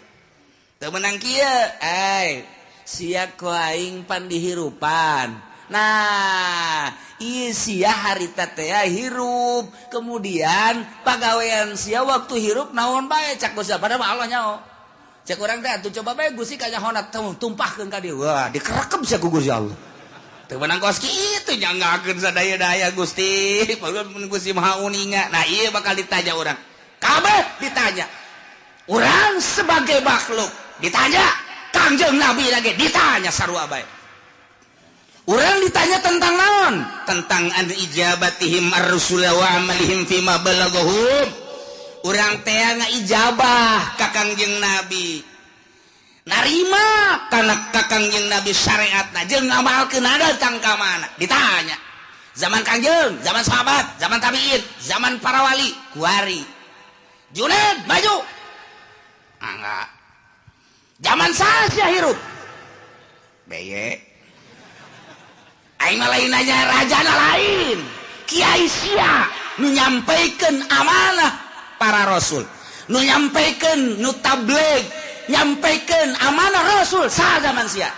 Speaker 2: Teu meunang kieu, ai sia ku aing pan dihirupan. Nah, ieu sia harita teh hirup, kemudian pagawean sia waktu hirup naon bae cak Gusti padahal mah Allah nyaho. Cek urang teh atuh coba bae Gusti kanyahona tumpahkeun ka dieu. Wah, dikerekep sia ku Gusti Allah. Teu meunang kos kitu nyanggakeun sadaya-daya Gusti, padahal mun Gusti Maha Uninga. Nah, ieu bakal ditanya urang. Kabeh ditanya. Urang sebagai makhluk ditanya, Kangjeng Nabi lagi ditanya sarua bae. Urang ditanya tentang naon? Tentang an ijabatihim ar-rusul wa amalihim fima balaghum. Urang teh ngaijabah ka Kangjeng Nabi. Narima kana ka Kangjeng Nabi syariatna jeung ngamalkeun datang ka mana? Ditanya. Zaman Kangjeng, zaman sahabat, zaman tabiin, zaman para wali, kuari. Junaid maju. Enggak. Zaman saha hirup? Beye. Aing mah lain nanya rajana lain. Kiai sia nu nyampaikan amanah para rasul, nu nyampaikan nu tabligh, nyampaikan amanah rasul saha zaman sia.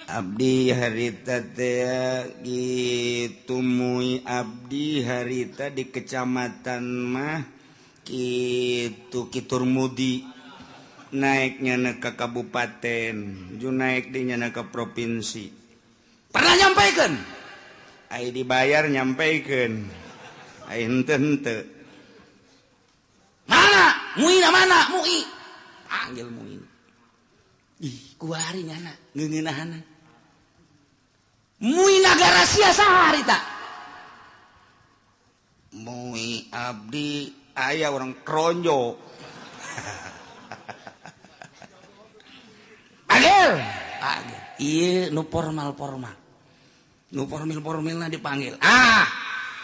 Speaker 1: Abdi harita teh gitu mui abdi harita di kecamatan mah kitu Kiturmudi naiknya ke kabupaten, ju naik dinya ke provinsi.
Speaker 2: Pernah nyampaikan?
Speaker 1: Ai dibayar nyampaikan. Ai henteu henteu.
Speaker 2: Mana? Muina mana? Mui. Panggil Muin. Ih, kuari nyana ngeungeunahana. Mui nagara sia saha harita?
Speaker 1: Mui abdi aya orang kronjo.
Speaker 2: Panggil. Panggil. Ieu nu formal-formal. Nu formil-formilna dipanggil. Ah,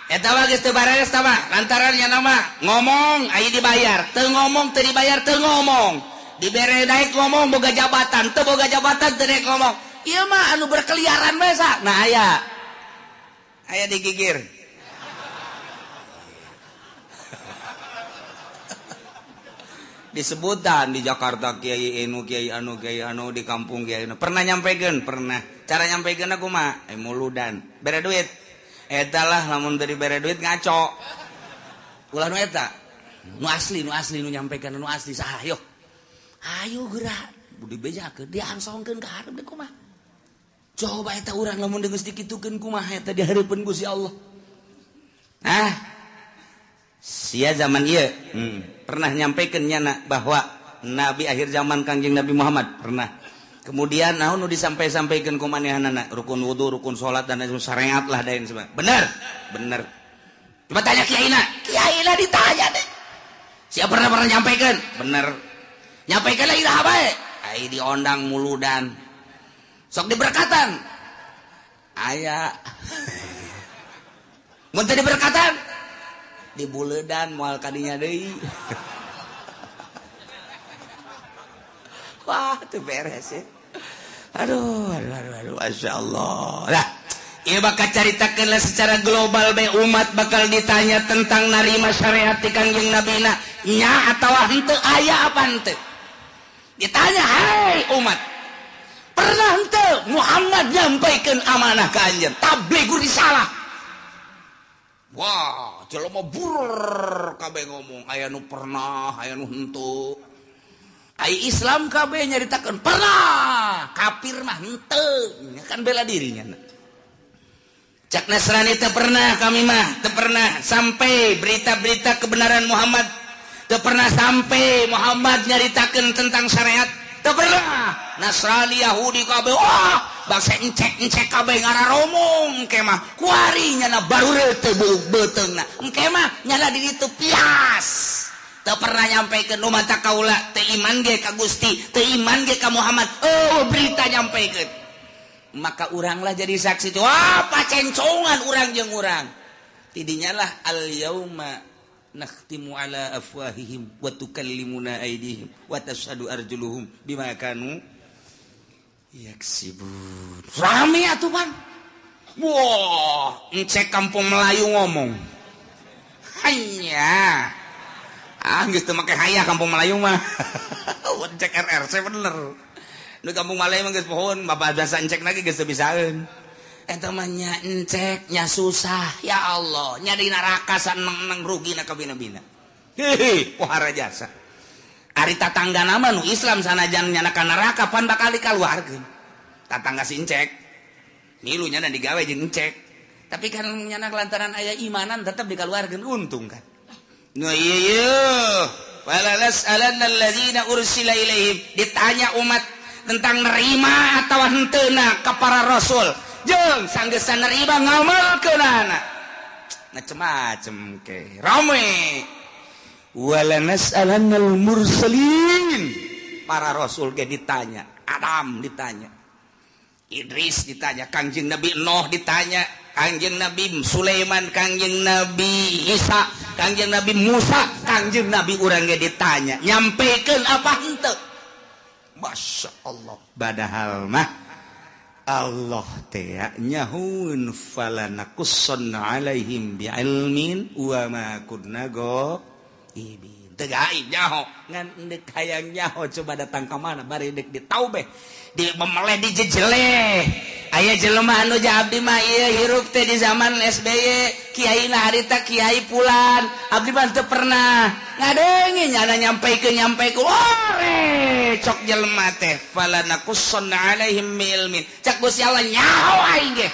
Speaker 2: eta mah geus teu bareres tah mah, lantaran nya nama ngomong aya dibayar, teu ngomong teu dibayar teu ngomong. Dibere naik ngomong boga jabatan, teu boga jabatan teu naik ngomong. Ieu mah anu berkeliaran bae sa. Nah aya.
Speaker 1: Aya digigir. Disebutan di Jakarta kiai anu kiai anu kiai anu di kampung kiai anu. Pernah nyampekeun? Pernah. Cara nyampekeun aku mah muludan. Bere duit. Eta lah lamun teu dibere duit ngaco.
Speaker 2: Ulah nu eta. Nu asli nu nyampekeun nu asli saha yo. Ayo geura dibejakeun diangsongkeun ka hareup deui kumaha. Coba eta urang lamun geus dikitukeun kumaha eta di hareupeun Gusti Allah.
Speaker 1: Ah. Sia zaman ieu pernah nyampaikan nyana bahwa nabi akhir zaman Kangjeng Nabi Muhammad pernah. Kemudian naon nu disampai-sampaikeun ku manehanana rukun wudu, rukun salat dan lain syariat lah dan sebagainya. Bener? Bener.
Speaker 2: Coba tanya kiaina. Kiaina ditanya deh. Sia pernah nyampaikan? Bener. Nyampaikan lagi dah bae.
Speaker 1: Ai diondang muludan.
Speaker 2: Sok diberkatan.
Speaker 1: Aya.
Speaker 2: Mun teu diberkatan
Speaker 1: di buledan moal kadinya deui. Wah, teu beres ya. Aduh, aduh, aduh, aduh, Masya Allah.
Speaker 2: Lah, ieu bakal caritakeun lah secara global bae umat bakal ditanya tentang narima syariat ti Kangjeng Nabina nya atawa henteu aya apa henteu. Ditanya, "Hai umat, pernah henteu Muhammad nyampaikeun amanah ka anjeun tablighur risalah?"
Speaker 1: Wah, jelema burur kabeh ngomong aya nu pernah, aya nu henteu.
Speaker 2: Ai Islam kabeh nyaritakeun pernah, kafir mah henteu, kan bela dirinya. Cak Nasrani teu pernah kami mah, teu pernah sampai berita-berita kebenaran Muhammad Teu pernah sampai Muhammad nyaritakeun tentang syariat. Teu pernah. Nasrani Yahudi kabeh wah bangsa encek-encek kabeh ngararomong engke mah kuari nyana baru teu beuteungna. Engke mah nyana di ditu pias. Teu pernah nyampaikan nu mata kaula teu iman ge ka Gusti, teu iman ge ka Muhammad. Oh berita nyampaikan. Maka uranglah jadi saksi itu. Wah pacencongan urang jeung urang. Tidinya lah al yauma nakhtimu ala afwahihim wa tukallimuna aydihim wa tashhadu arjuluhum bima kanu yaksibun. Rame atuh pan. Wah, encek kampung Melayu ngomong. Hanya ah geus teu make hayah kampung Melayu mah. Encek RRC bener. Nu kampung Melayu mah geus pohon, bapak biasa encek lagi geus teu bisaeun. Eta mah nya encek nya susah, ya Allah, nya di neraka saneng-neng rugina kabina-bina. Hehe, pohara jasa. Ari tatangga nama nu Islam sanajan nyana ka neraka pan bakal dikaluarkeun. Tatangga si encek. Milu nyana digawe jeung encek. Tapi kan nyana lantaran aya imanan tetep dikaluarkeun untung kan. Nu ieu ieu, wala nas'alanna alladzina ursila ilaihim, ditanya umat tentang nerima atau henteuna ka para rasul. Jeung sanggeusna nerima ngamalkeunana. Macem-macem ke. Rame. Wala nas'alannal mursalin. Para rasul ge ditanya, Adam ditanya, Idris ditanya, Kangjeng Nabi Nuh ditanya, Kangjeng Nabi Sulaiman, Kangjeng Nabi Isa, Kangjeng Nabi Musa, Kangjeng Nabi urang ge ditanya, nyampekeun apa henteu? Masya Allah. Padahal mah Allah teh nyahueun falanakussanna alaihim bi'ilmin wa ma kunna ghaibin. Teu gaib nyaho, ngan deuk hayang nyaho coba datang ka mana bari deuk ditaubeh, di memeleh dijejeleh. Aya jelema anu abdi mah ieu hirup teh di zaman SBY, kiai na harita kiai pulan, abdi mah teu pernah ngadenge nyana nyampaikeun nyampaikeun. Ore cok jelema teh falanakussanna alaihim bi'ilmin. Cak Gusti Allah nyaho aing ge.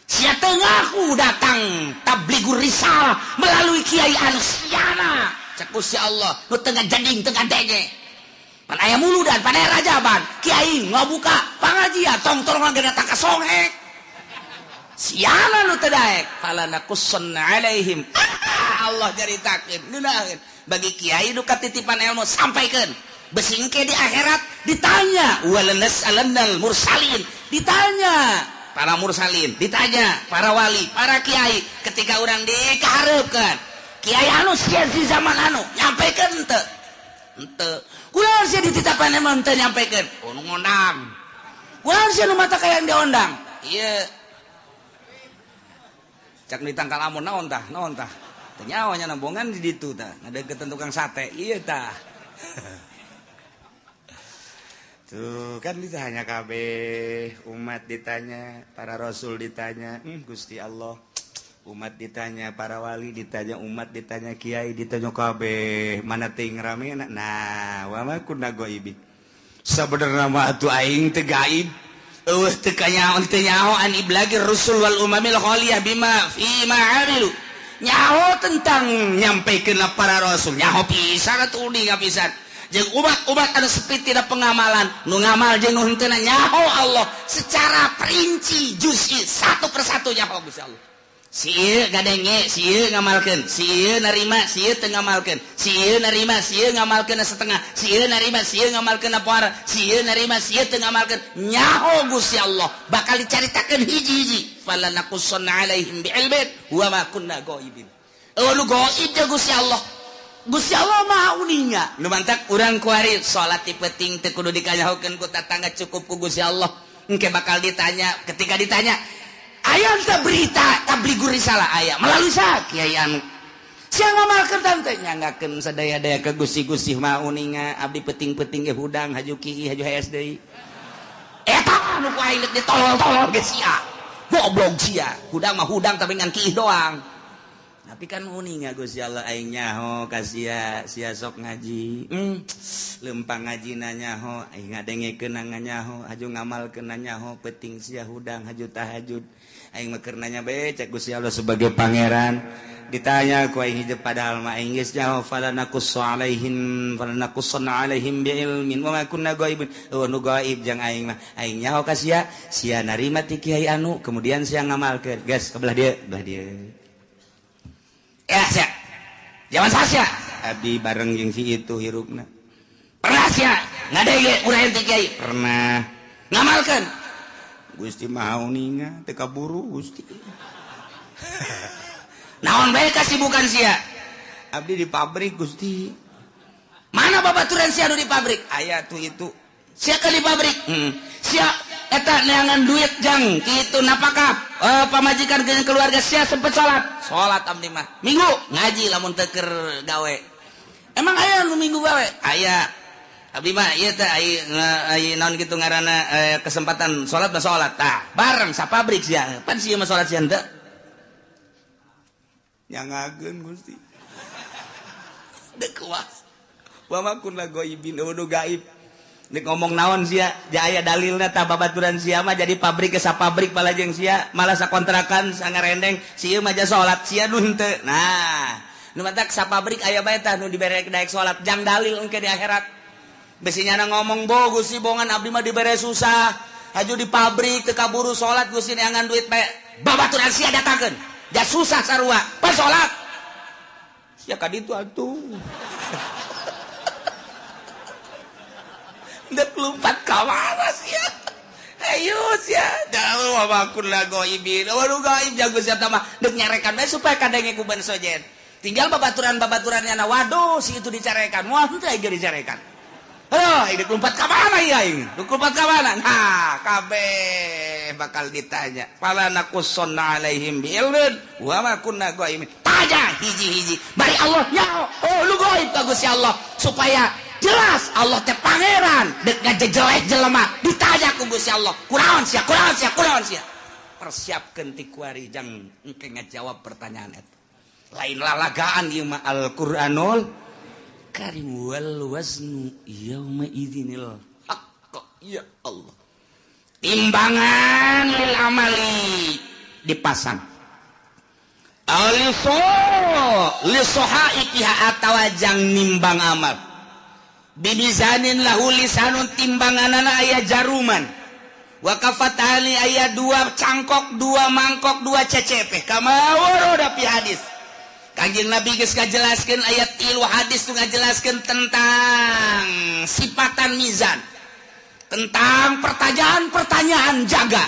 Speaker 2: Sia teu ngaku datang tablighur risalah melalui kiai anu siana. Cak Gusti Allah nu teu ngajading teu ngadenge. Pan aya muludan, pan aya rajaban, kiai ngabuka pangajian tong-tong ge datang ka songhek. Siana nu teu daek falanakussanna alaihim. Allah caritakeun ngeunaheun bagi kiai nu katitipan ilmu sampaikeun. Besingke di akhirat ditanya walanas'alannal mursalin, ditanya para mursalin, ditanya para wali, para kiai ketika urang dikahareupeun. Kiai anu sia di zaman anu nyampaikan henteu. Henteu. Kunaon sia dititapan emang henteu nyampaikan? Oh nu ngondang. Kunaon sia nu mata kayang diondang? Ieu. Cak ditangkal amun naon tah? Naon tah? Teu nyaho nya nambongan di ditu tah. Ngadeukeutan tukang sate. Ieu tah. Tuh kan ditanya kabeh, umat ditanya, para rasul ditanya, Gusti Allah. Umat ditanya, para wali ditanya, umat ditanya, kiai ditanya kabeh, mana ting rame nah, wa ma kunna ghaibin. Sabenerna mah atuh aing teu gaib. Eueuh teu kanyaho teu nyaho an iblagir rusul wal umamil khaliyah bima fi ma amilu. Nyaho tentang nyampaikeun para rasul, nyaho pisan atuh uninga pisan. Jeung umat-umat anu sepi tina pengamalan, nu ngamal jeung nu henteu nyaho Allah secara perinci juz'i satu persatu nyaho Gusti Allah. Si ieu ngadenge, si ieu ngamalkeun, si ieu narima, si ieu teu ngamalkeun, si ieu narima, si ieu ngamalkeun setengah, si ieu narima, si ieu ngamalkeun apoara, si ieu narima, si ieu teu ngamalkeun. Nyaho Gusti Allah bakal dicaritakeun hiji-hiji. Falanakussanna alaihim bi'ilmin wa ma kunna ghaibin. Eueuh nu gaib jeung Gusti Allah. Gusti Allah maha uninga. Nu mantak urang kuari salat ti peuting teu kudu dikanyahokeun ku tatangga, cukup ku Gusti Allah. Engke bakal ditanya, ketika ditanya aya teh berita tablighur risalah aya melalui sa kiai anu. Sia ngamalkeun tante nyanggakeun sadaya-daya ke Gusti-Gusti maha uninga, abdi peuting-peuting ge hudang haju kieu haju hees deui. Eta anu ku aing deuk ditolol-tolol ge sia. Goblok sia. Hudang mah hudang tapi ngan kieu doang. Tapi kan uninga Gusti Allah aing nyaho ka sia, sia sok ngaji. Lempang ngajina nyaho, aing ngadengekeun nyaho, haju ngamalkeun nyaho, peuting sia hudang haju tahajud. Aing mah keur nanya bae cek Gusti Allah sebagai pangeran. Ditanya ku aing hiji padahal mah aing geus nyaho fala naqussu alaihim fala naqussanna alaihim bi ilmin wa ma kunna ghaibin. Oh nu gaib jang aing mah. Aing nyaho ka sia, sia narima ti kiai anu kemudian sia ngamalkeun. Geus ke belah dieu, belah dieu. Ya sia. Zaman sia. Abdi bareng jeung si itu hirupna. Pernah sia ngadege urang ti kiai? Pernah. Ngamalkeun. Gusti Maha Uninga teu kaburu Gusti. Naon bae kasibukan sia? Abdi di pabrik Gusti. Mana babaturan sia nu di pabrik? Aya tuh itu. Sia ke di pabrik? Sia eta neangan duit jang kitu napakah? Pamajikan jeung keluarga sia sempet salat. Salat abdi mah. Minggu ngaji lamun teu keur gawe. Emang aya nu minggu gawe? Aya. Abdi mah ieu teh ai naon kitu ngaranna kesempatan salat mah salat. Tah, bareng sa pabrik sia. Pan sia mah salat sia henteu. Nyangageun Gusti. Dek kuas. Wa ma kunna ghaibin udu gaib. Nek ngomong naon sia, ja aya dalilna tah babaturan sia mah jadi pabrik ke sapabrik palajeng sia, malah sakontrakan sangarendeng si ieu mah ja salat sia nu henteu. Nah, nu matak sapabrik aya bae tah nu dibere daek salat jang dalil engke di akhirat. Besi nyana ngomong bo Gusti bongan abdi mah dibere susah. Haju di pabrik teu kaburu salat Gusti neangan duit bae. Babaturan sia datangkeun. Ja susah sarua, pas salat. Sia ka ditu atuh. Dek lompat ka mana sia? Hayu sia. Da wa kunna ghaibin. Wa nu gaib jago sia mah dek nyarekan bae supaya kadenge ku ban sojen. Tinggal babaturan-babaturannya na waduh si itu dicarekan. Wah henteu ge dicarekan. Heuh, dek lompat ka mana ieu aing? Dek lompat ka mana? Nah, kabeh bakal ditanya. Fala naqussanna alaihim bi ilmin wa ma kunna ghaibin. Tanya hiji-hiji. Bari Allah nyaho. Oh, lu gaib ka Gusti Allah supaya jelas Allah teh pangeran dek ngajejeleh jelema ditanya ku Gusti Allah. Kunaon sia? Kunaon sia? Kunaon sia? Persiapkeun ti kuari jang engke ngajawab pertanyaan eta. Lain lalagaan ieu mah Al-Qur'anul Karim wal waznu yauma idzinil haqq. Ya Allah. Timbangan lil amali dipasang. Aliso lisohaikiha atawa jang nimbang amal. Bimizanin lahu lisanun timbanganana aya jaruman. Wa kafatani aya dua cangkok, dua mangkok, dua cecepe. Kama warada fi hadis. Kanjeng Nabi geus ngajelaskeun ayat tilu hadis tu ngajelaskeun tentang sifatan mizan. Tentang pertanyaan-pertanyaan jaga.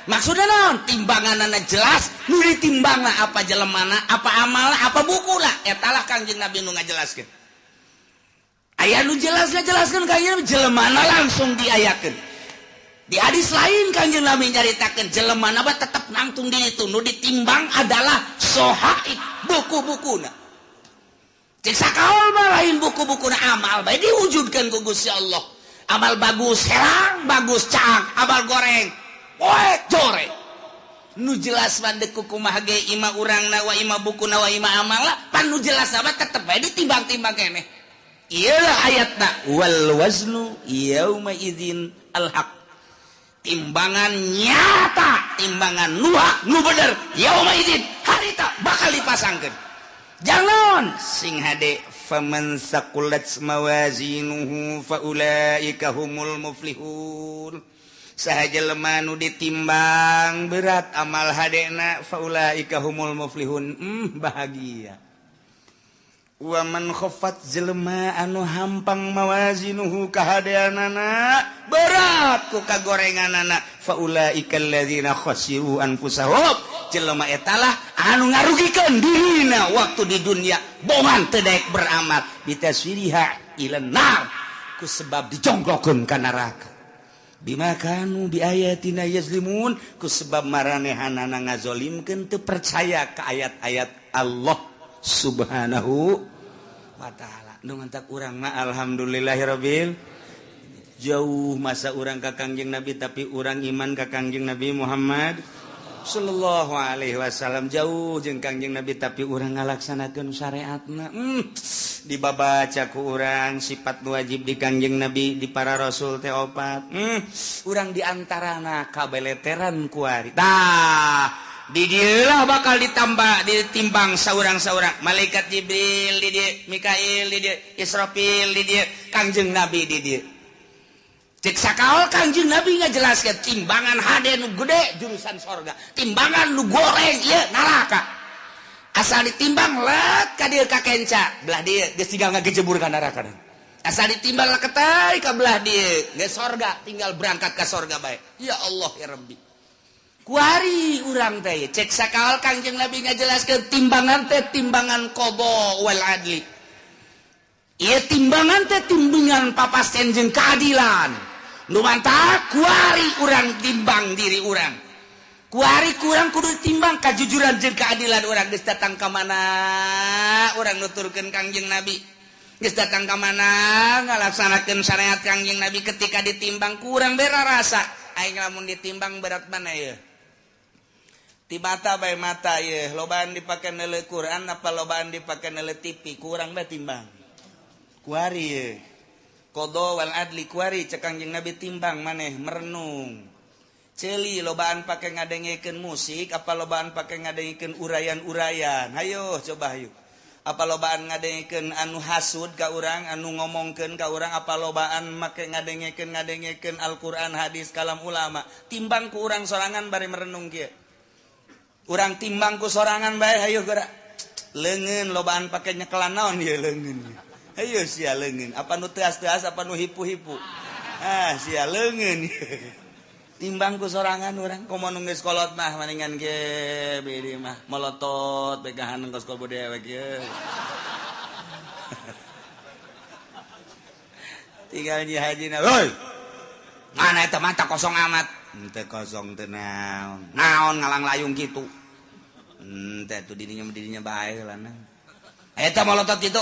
Speaker 2: Maksudna naon? Timbanganana jelas, nu ditimbangna apa jelemana, apa amalna, apa bukuna. Eta lah Kanjeng Nabi nu ngajelaskeun. Aya nu jelas ngajelaskeun Kanjeng Nabi jelemana langsung diayakeun. Di hadis lain Kanjeng Nabi nyaritakeun jelemana mah tetep nangtung di itu nu ditimbang adalah sohaib buku-bukuna. Cek sakaol mah lain buku-bukuna amal bae diwujudkeun ku Gusti Allah. Amal bagus herang, bagus caang, amal goreng poek joreng. Nu jelas mah deuk kumaha ge ima urangna wa ima bukuna wa ima amalna pan nu jelas mah tetep bae ditimbang-timbang keneh. Ieu ayatna wal waznu yauma idzin al haq. Timbangan nyata, timbangan nu hak, nu bener, yauma idzin harita bakal dipasangkeun. Jangan sing hade faman saqulat mawazinuhu faulaika humul muflihun. Saha jelema nu ditimbang berat amal hadena faulaika humul muflihun. Bahagia. Wa man khaffat jelema anu hampang mawazinuhu kahadeanana berat ku kagorenganana faulaika alladzina khasiru anfusahum. Jelema eta lah anu ngarugikeun dirina waktu di dunia bongan teu daek beramal bitaswiriha ila nar ku sebab dijongklokeun ka neraka bima kanu biayatina yazlimun ku sebab maranehanana ngazolimkeun teu percaya ka ayat-ayat Allah Subhanahu wa ta'ala. Nu mantak urang mah alhamdulillahirabbil jauh masa urang ka Kangjeng Nabi tapi urang iman ka Kangjeng Nabi Muhammad sallallahu alaihi wasallam jauh jeung Kangjeng Nabi tapi urang ngalaksanakeun syariatna. Dibabaca ku urang sifat wajib di Kangjeng Nabi di para rasul teh opat. Urang diantarana kabeleteran kuari. Tah Di dieulah bakal ditambah ditimbang saurang-saurang. Malaikat Jibril di dieu, Mikail di dieu, Israfil di dieu, Kangjeng Nabi di dieu. Cek sakaol Kangjeng Nabi ngajelaskeun timbangan hade nu gede jurusan sorga, timbangan nu goreng ieu neraka. Asal ditimbang let ka dieu ka kenca, belah dieu geus tinggal ngagejebur ka neraka. Asal ditimbang leketai ka belah dieu geus sorga, tinggal berangkat ka sorga bae. Ya Allah ya Rabbi. Kuari urang teh cek sakaol Kangjeng Nabi ngajelaskeun timbangan teh timbangan qada wal adli. Ieu timbangan teh timbangan papasten jeung keadilan. Nu mantap kuari urang timbang diri urang. Kuari kurang kudu timbang kajujuran jeung keadilan urang geus datang ka mana urang nuturkeun Kangjeng Nabi. Geus datang ka mana ngalaksanakeun syariat Kangjeng Nabi ketika ditimbang kurang bera rasa. Aing lamun ditimbang berat mana ieu? Ti mata bae mata ieu, lobaan dipake neuleuh Quran apa lobaan dipake neuleuh TV, kurang bae timbang. Kuari ieu. Qada wal adli kuari cek Kangjeng Nabi timbang maneh merenung. Ceuli lobaan pake ngadengekeun musik apa lobaan pake ngadengekeun urayan-urayan. Hayo coba hayu. Apa lobaan ngadengekeun anu hasud ka urang, anu ngomongkeun ka urang, apa lobaan make ngadengekeun Al-Qur'an, hadis, kalam ulama. Timbang ku urang sorangan bari merenung kieu. Urang timbang ku sorangan bae hayu geura. Leungeun lobaan pake nyekelan naon ieu leungeun. Hayu sia leungeun, apa nu teas-teas apa nu hipu-hipu. Ah sia leungeun. Timbang ku sorangan urang komo nu geus kolot mah maningan ge beureum mah molotot begahan kos kobo dewek ieu. Tinggal nyi hajina, "Hoi. Mana eta mata kosong amat." Henteu kosong teu naon. Naon ngalang layung kitu. Henteu atuh dirinya bae lah. Eta molotot kitu.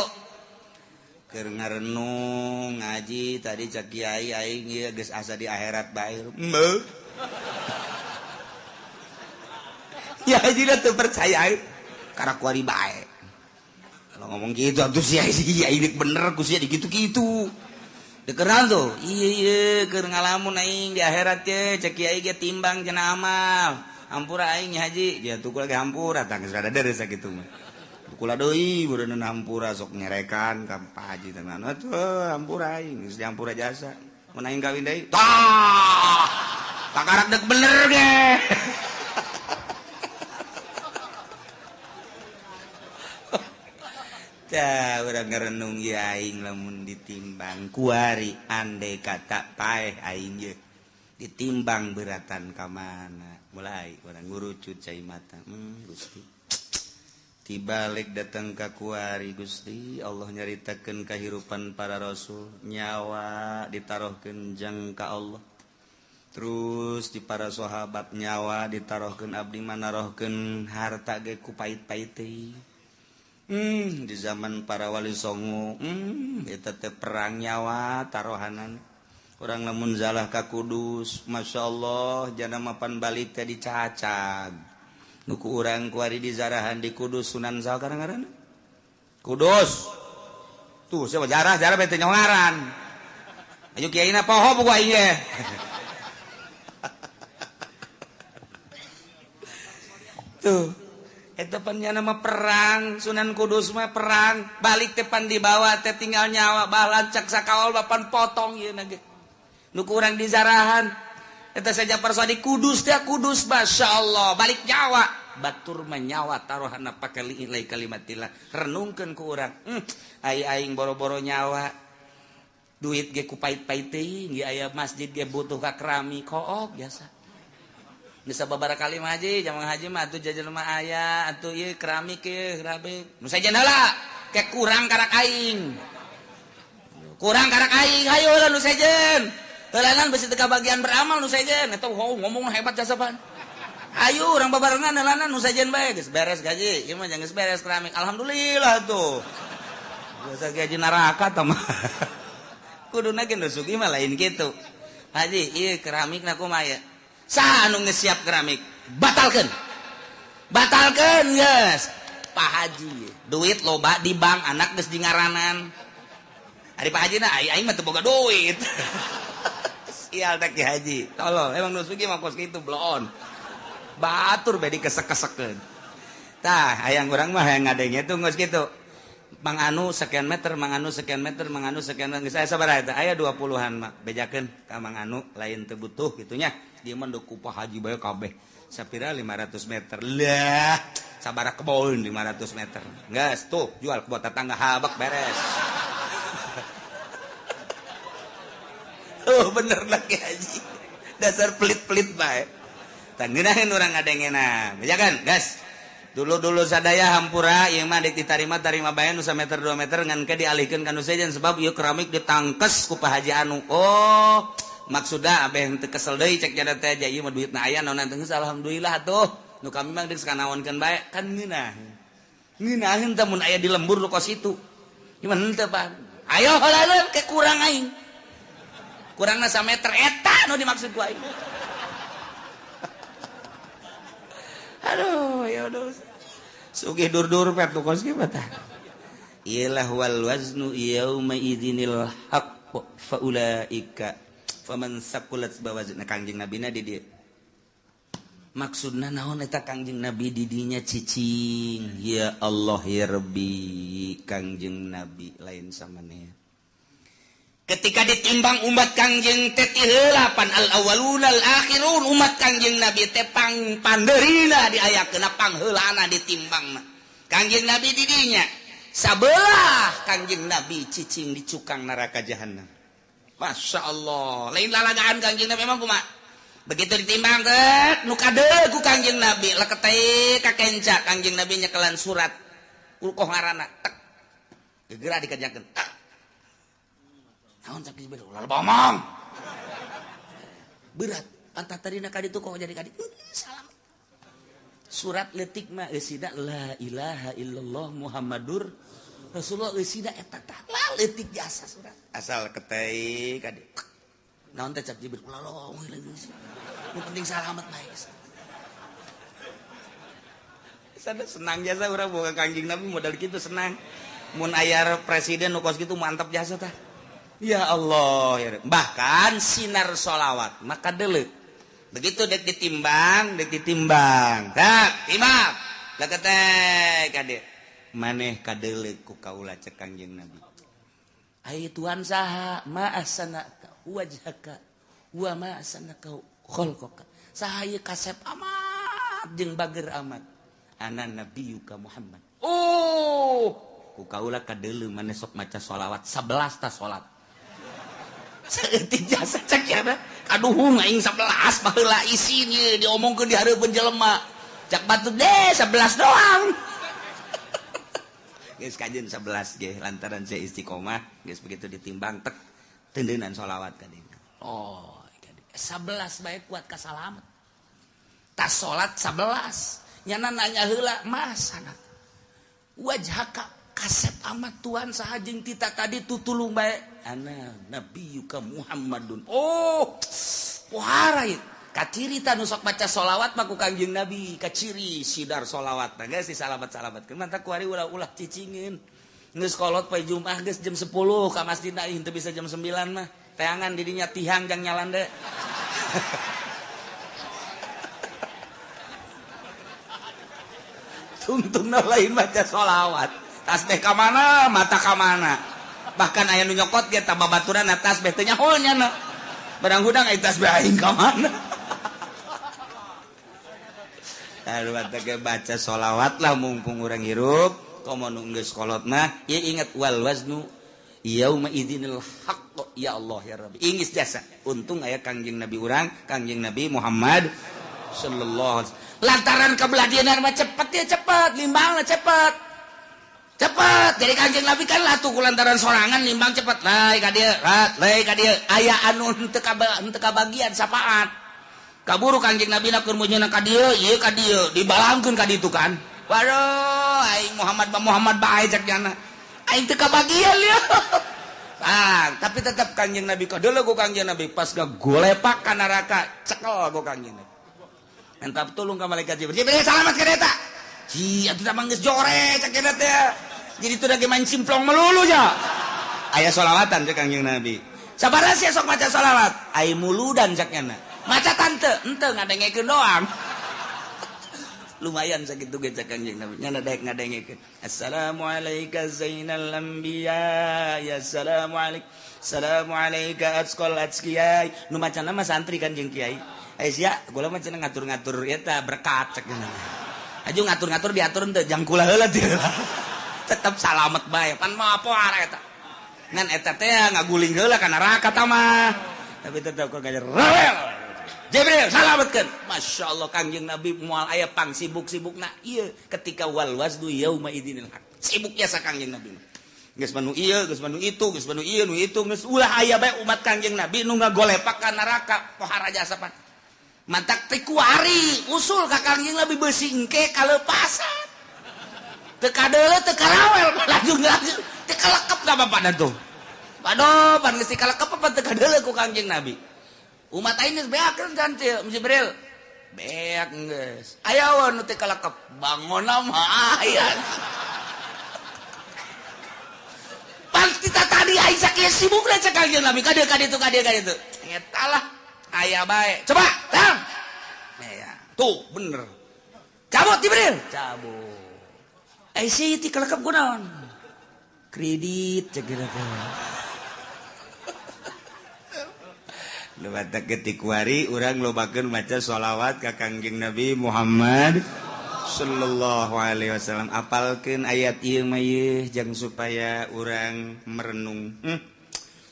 Speaker 2: Keur ngarenung ngaji tadi cak kiai aing ieu geus asa di akhirat bae. Heuh. Ya haji teu percaya karena kuari bae. Kalau ngomong gitu atuh sia ini bener ku sia digitu-gitu. Dikenal tuh. Iya iya keur ngalamun aing di akhirat ye cek kiai ge timbang cenah amal. Hampura aing haji, ya tuh lagi hampura tah geus rada deres sakitu mah. Kula deui beureun hampura sok nyerekan ka Pak Haji teh atuh hampura aing geus dihampura jasa. Mun aing kawin deui tah kakarak deuk bener ge. Tah urang ngarenung ieu aing lamun ditimbang kuari andai kata paeh aing ye ditimbang beratan ka mana. Mulai urang ngurucut cai mata. Gusti tibalik datang ka kuari Gusti Allah nyaritakeun kahirupan para rasul nyawa ditarohkeun jang ka Allah terus di para sahabat nyawa ditarohkeun abdi manarohkeun harta ge ku pait-pait teh. Di zaman para wali songo eta teh perang nyawa tarohanan urang lamun zalah ka Kudus masyaallah jana mapan balik teh dicacag nuku urang kuari di zarahan di Kudus Sunan saha ngaranna Kudus tuh siapa jarah bete nyongaran ayo kiaina poho buku aing ge. Tuh eta pan nya nama perang Sunan Kudus mah perang balik teh pan dibawa teh tinggal nyawa balancak sakaol bapan potong ieu na ge nuku urang di zarahan eta saja persodi Kudus teh Kudus masyaallah balik nyawa batur menyawa taruhana pake li'ilai kalimatillah renungkeun ku urang ai aing boro-boro nyawa duit ge ku pait-pait teuing ge aya masjid ge butuh ka keramik kook biasa bisa babara kali mah haji jamang haji mah atuh jajan mah aya atuh ieu keramik ieu keramik nu sajen heula ke kurang karak aing hayu heula nu sejen heulanan besi teu kabagian beramal nu sejen eta ngomong hebat jasa pan. Ayo urang babarengan heulanan nu sejen bae geus beres gaji ieu mah geus beres keramik alhamdulillah tuh. Biasa gaji neraka tah mah. Kuduna ge nu sugih mah lain kitu. Haji ieu keramikna kumaha ieu? Saha anu geus siap keramik? Batalkeun. Batalkeun geus. Pak Haji duit loba di bank anak geus di ngaranan. Ari Pak Haji na aing mah teu boga duit. Sial tak Ki Haji. Tolol, emang nu sugih mah kos kitu bloon. Batur bae dikesek-kesekeun. Tah, hayang urang mah hayang ngadenge tuh geus kitu. Mang anu sekian meter, mang anu sekian meter, mang anu sekian meter. Geus aya sabaraha eta? Aya 20-an mah. Bejakeun ka mang anu lain teu butuh kitu nya. Dia mah deuk ku Pak Haji bae kabeh. Sapira 500 meter. Lah, sabaraha kebon 500 meter. Geus tuh jual kebon tetangga habek beres. Oh bener lagi haji. Dasar pelit-pelit bae. Tah ngeunaheun urang ngadengena. Bejakeun, gas. Dulu-dulu sadaya hampura ieu mah deuk ditarima-tarima bae nu sameter 2 meter ngan ke dialihkeun ka nu sejen sebab ieu keramik ditangkes ku Pak Haji anu. Oh, maksudna abeh teu kesel deui cek jada teh aja ieu mah duitna aya naon teh geus alhamdulillah atuh. Nu kami mah deuk sakanaonkeun bae kan ngeunah. Ngeunaheun teh mun aya di lembur nu kos itu. Gimana teh Pak? Ayo heula ke kurang aing. Kurangna sameter eta nu dimaksud ku aing. Aduh, ya udah. Sugih dur-dur pet nu kos kieu tah. Iyalah wal waznu yauma idzinil haqq fa ulaika faman saqulat bawazna Kangjeng Nabina di dieu. Maksudna naon eta Kangjeng Nabi di dinya cicing. Ya Allah ya Rabbi, Kangjeng Nabi lain samaneh. Ketika ditimbang umat Kangjeng teh ti heula pan al awwaluna al akhirun umat Kangjeng Nabi teh pang pandeurina diayakeun pangheulana ditimbangna. Kangjeng Nabi di dinya sabelah Kangjeng Nabi cicing di cukang neraka jahanam. Masya Allah, lain lalagaan Kangjeng Nabi emang kumaha? Begitu ditimbang teh nu kadeul ku Kangjeng Nabi leketeh ka kenca Kangjeng Nabi nyekelan surat ulkoh ngaranna tek geura dikerjakeun tek. Naon cak Jibril ulah bomong. Berat pantat tadina ka ditu kok jadi ka ditu. Salam. Surat leutik mah eusina la ilaha illallah Muhammadur Rasulullah eusina eta tah la leutik jasa surat. Asal ketei ka ditu. Naon teh cak Jibril ulah lomong leutik. Nu penting salamet bae. Sada senang jasa urang boga Kangjeng Nabi modal kitu senang. Mun aya presiden nu kos kitu mantap jasa tah. Ya Allah, ya. Bahkan sinar sholawat maka deuleu. Begitu dek ditimbang, tak timbang. Leketek kade. Maneh kadeuleu ku kaula cek Kangjeng Nabi. Ai Tuhan saha ma ahsanaka wajhaka wa ma ahsanaka khalqaka. Saha ieu kasep amat jeung bager amat. Ana nabiyuka Muhammad. Oh, ku kaula kadeuleu maneh sok maca sholawat 11 ta salat. Saeutik jasa cek ya kaduhung aing 11 baheula isin ieu diomongkeun di hareupeun jelema. Cak batur deh 11 doang. Geus kajeun 11 ge lantaran saya istiqomah geus begitu ditimbang tek tendeunan sholawat ka dieu. Oh, 11 bae kuat ka salamet. Tas salat 11 nyana nanya heula masana. Wajhaka kasep amat Tuhan saha jeung tita tadi tutulung bae. Ana nabiyuka Muhammadun. Oh, pohara ieu. Kaciri ta nu sok maca sholawat mah ku Kangjeng Nabi, kaciri sidar sholawat. Nah geus disalamat-salamatkeun mantap kuari ulah-ulah cicingeun. Geus kolot poe Jumat geus jam 10 ka masjid aing teu bisa jam 9 mah. Teangan di dinya tihang jang nyalande. Tungtungna lain maca sholawat. Tasbih ka mana, mata ka mana. Bahkan aya nu nyokot ge tambah baturan tasbih teh nyaho nya. Barang hudang aya tasbih aing ka mana. Aduh teh baca sholawat lah mumpung urang hirup, komo nu geus kolot mah ieu inget wal waznu yauma idzinil haqq ya Allah ya Rabbi. Ingis jasa. Untung aya Kangjeng Nabi urang, Kangjeng Nabi Muhammad sallallahu alaihi wasallam. Lantaran kabelah mah cepet ya cepet, limbangna cepet. Cepet. Jadi Kangjeng Nabi kan lah tuh lantaran sorangan limbang cepet. Lai ka dieu, lai ka dieu. Aya anu henteu kabagian sapaat. Kaburu Kangjeng Nabi na keur meunyeuna ka dieu, ieu ka dieu, dibalangkeun ka ditu kan. Waduh, aing Muhammad ba Muhammad bae cek jana. Aing teu kabagian lieu. Ah, tapi tetap Kangjeng Nabi kadeuleu ku Kangjeng Nabi pas gagolepak ka neraka, cekel ku Kangjeng Nabi. Entap tulung ka malaikat Jibril. Jibril salamat ka eta. Ji, atuh tah geus jore cek eta teh. Jadi itu lagi main simplong melulu ya. Aya sholawatan cek Kangjeng Nabi. Sabaraha sia sok maca sholawat? Ai muludan cek nyana. Maca tante, henteu ngadengekeun doang. Lumayan sakitu ge cek Kangjeng Nabi. Nyana daek ngadengekeun. Assalamualaika zainal anbiya ya assalamualaik. Assalamualaika atqal atqiyai. Nu macana mah santri kan jeung kiai. Eh sia, gula mah cenah ngatur-ngatur eta berkat cek cenah. Aju ngatur-ngatur diatur henteu jang kula heula teu. Tetep salamet bae. Pan mah poar eta. Ngan eta teh ngaguling heula ka neraka ta mah. Tapi tetep kok gajer rawel. Jibril salametkeun. Masya Allah Kangjeng Nabi moal aya pang sibuk-sibukna ieu ketika wal waznu yauma idzinil haq. Sibuknya sa Kangjeng Nabi. Geus manu ieu, geus manu itu, geus manu ieu, nu itu, geus ulah aya bae umat Kangjeng Nabi nu ngagolepak ka neraka pohara jasa pan. Mantak teh kuari usul ka Kangjeng Nabi beusi engke kalepasan. Teu kadeuleu teu karawel laju-laju teu kalekep ka bapana tuh. Aduh, pan geus kalekep apa teu kadeuleu ku Kangjeng Nabi. Umat aing geus beakeun kan Jibril. Beak geus. Aya we nu teu kalekep, bangonna mah aya. Pan kita tadi aing sakieu sibukna cek Kangjeng Nabi ka dieu ka ditu ka dieu ka ditu. Eta lah aya bae. Coba, tang. Ya, tuh bener. Cabut Jibril, cabut. Eh sih ti kalekep kunaon? Kredit cek geura teh. Lewat ketikuari urang lobakeun maca sholawat ka Kangjeng Nabi Muhammad sallallahu alaihi wasallam. Apalkeun ayat ieu mah ieu jang supaya urang merenung.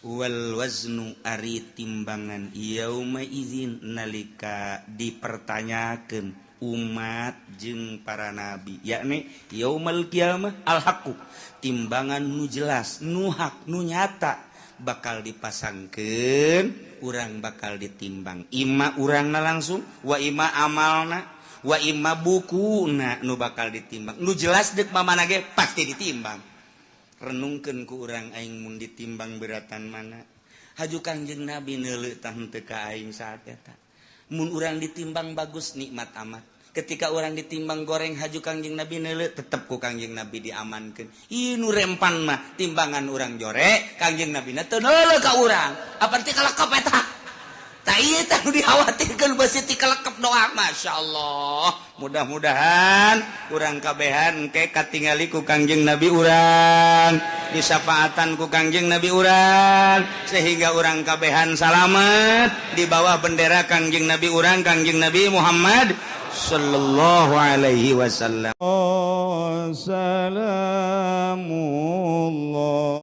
Speaker 2: Wal waznu ari timbangan yauma idzin nalika dipertanyakeun umat jeung para nabi, yakni yaumal qiyamah al haqqu, timbangan nu jelas, nu hak, nu nyata bakal dipasangkeun, urang bakal ditimbang. Ima urangna langsung, wa ima amalna, wa ima bukuna nu bakal ditimbang. Nu jelas deuk mamana ge pasti ditimbang. Renungkeun ku urang aing mun ditimbang beratan mana. Haju Kangjeng Nabi neuleuh tah henteu ka aing saat eta. Mun urang ditimbang bagus nikmat amat. Ketika orang ditimbang goreng haju Kangjeng Nabi neuleuh tetep ku Kangjeng Nabi diamankeun. Ieu nu rempan mah timbangan urang jore, Kangjeng Nabi na teu neuleuh ka urang. Apa ti kalekep eta? Tah ieu teh nu dikhawatirkeun beusi ti kalekep doa. Masyaallah. Mudah-mudahan urang kabehan engke katingali ku Kangjeng Nabi urang, disafaatan ku Kangjeng Nabi urang, sehingga urang kabehan salamet di bawah bendera Kangjeng Nabi urang, Kangjeng Nabi Muhammad sallallahu alaihi wasallam.
Speaker 3: Salamullah.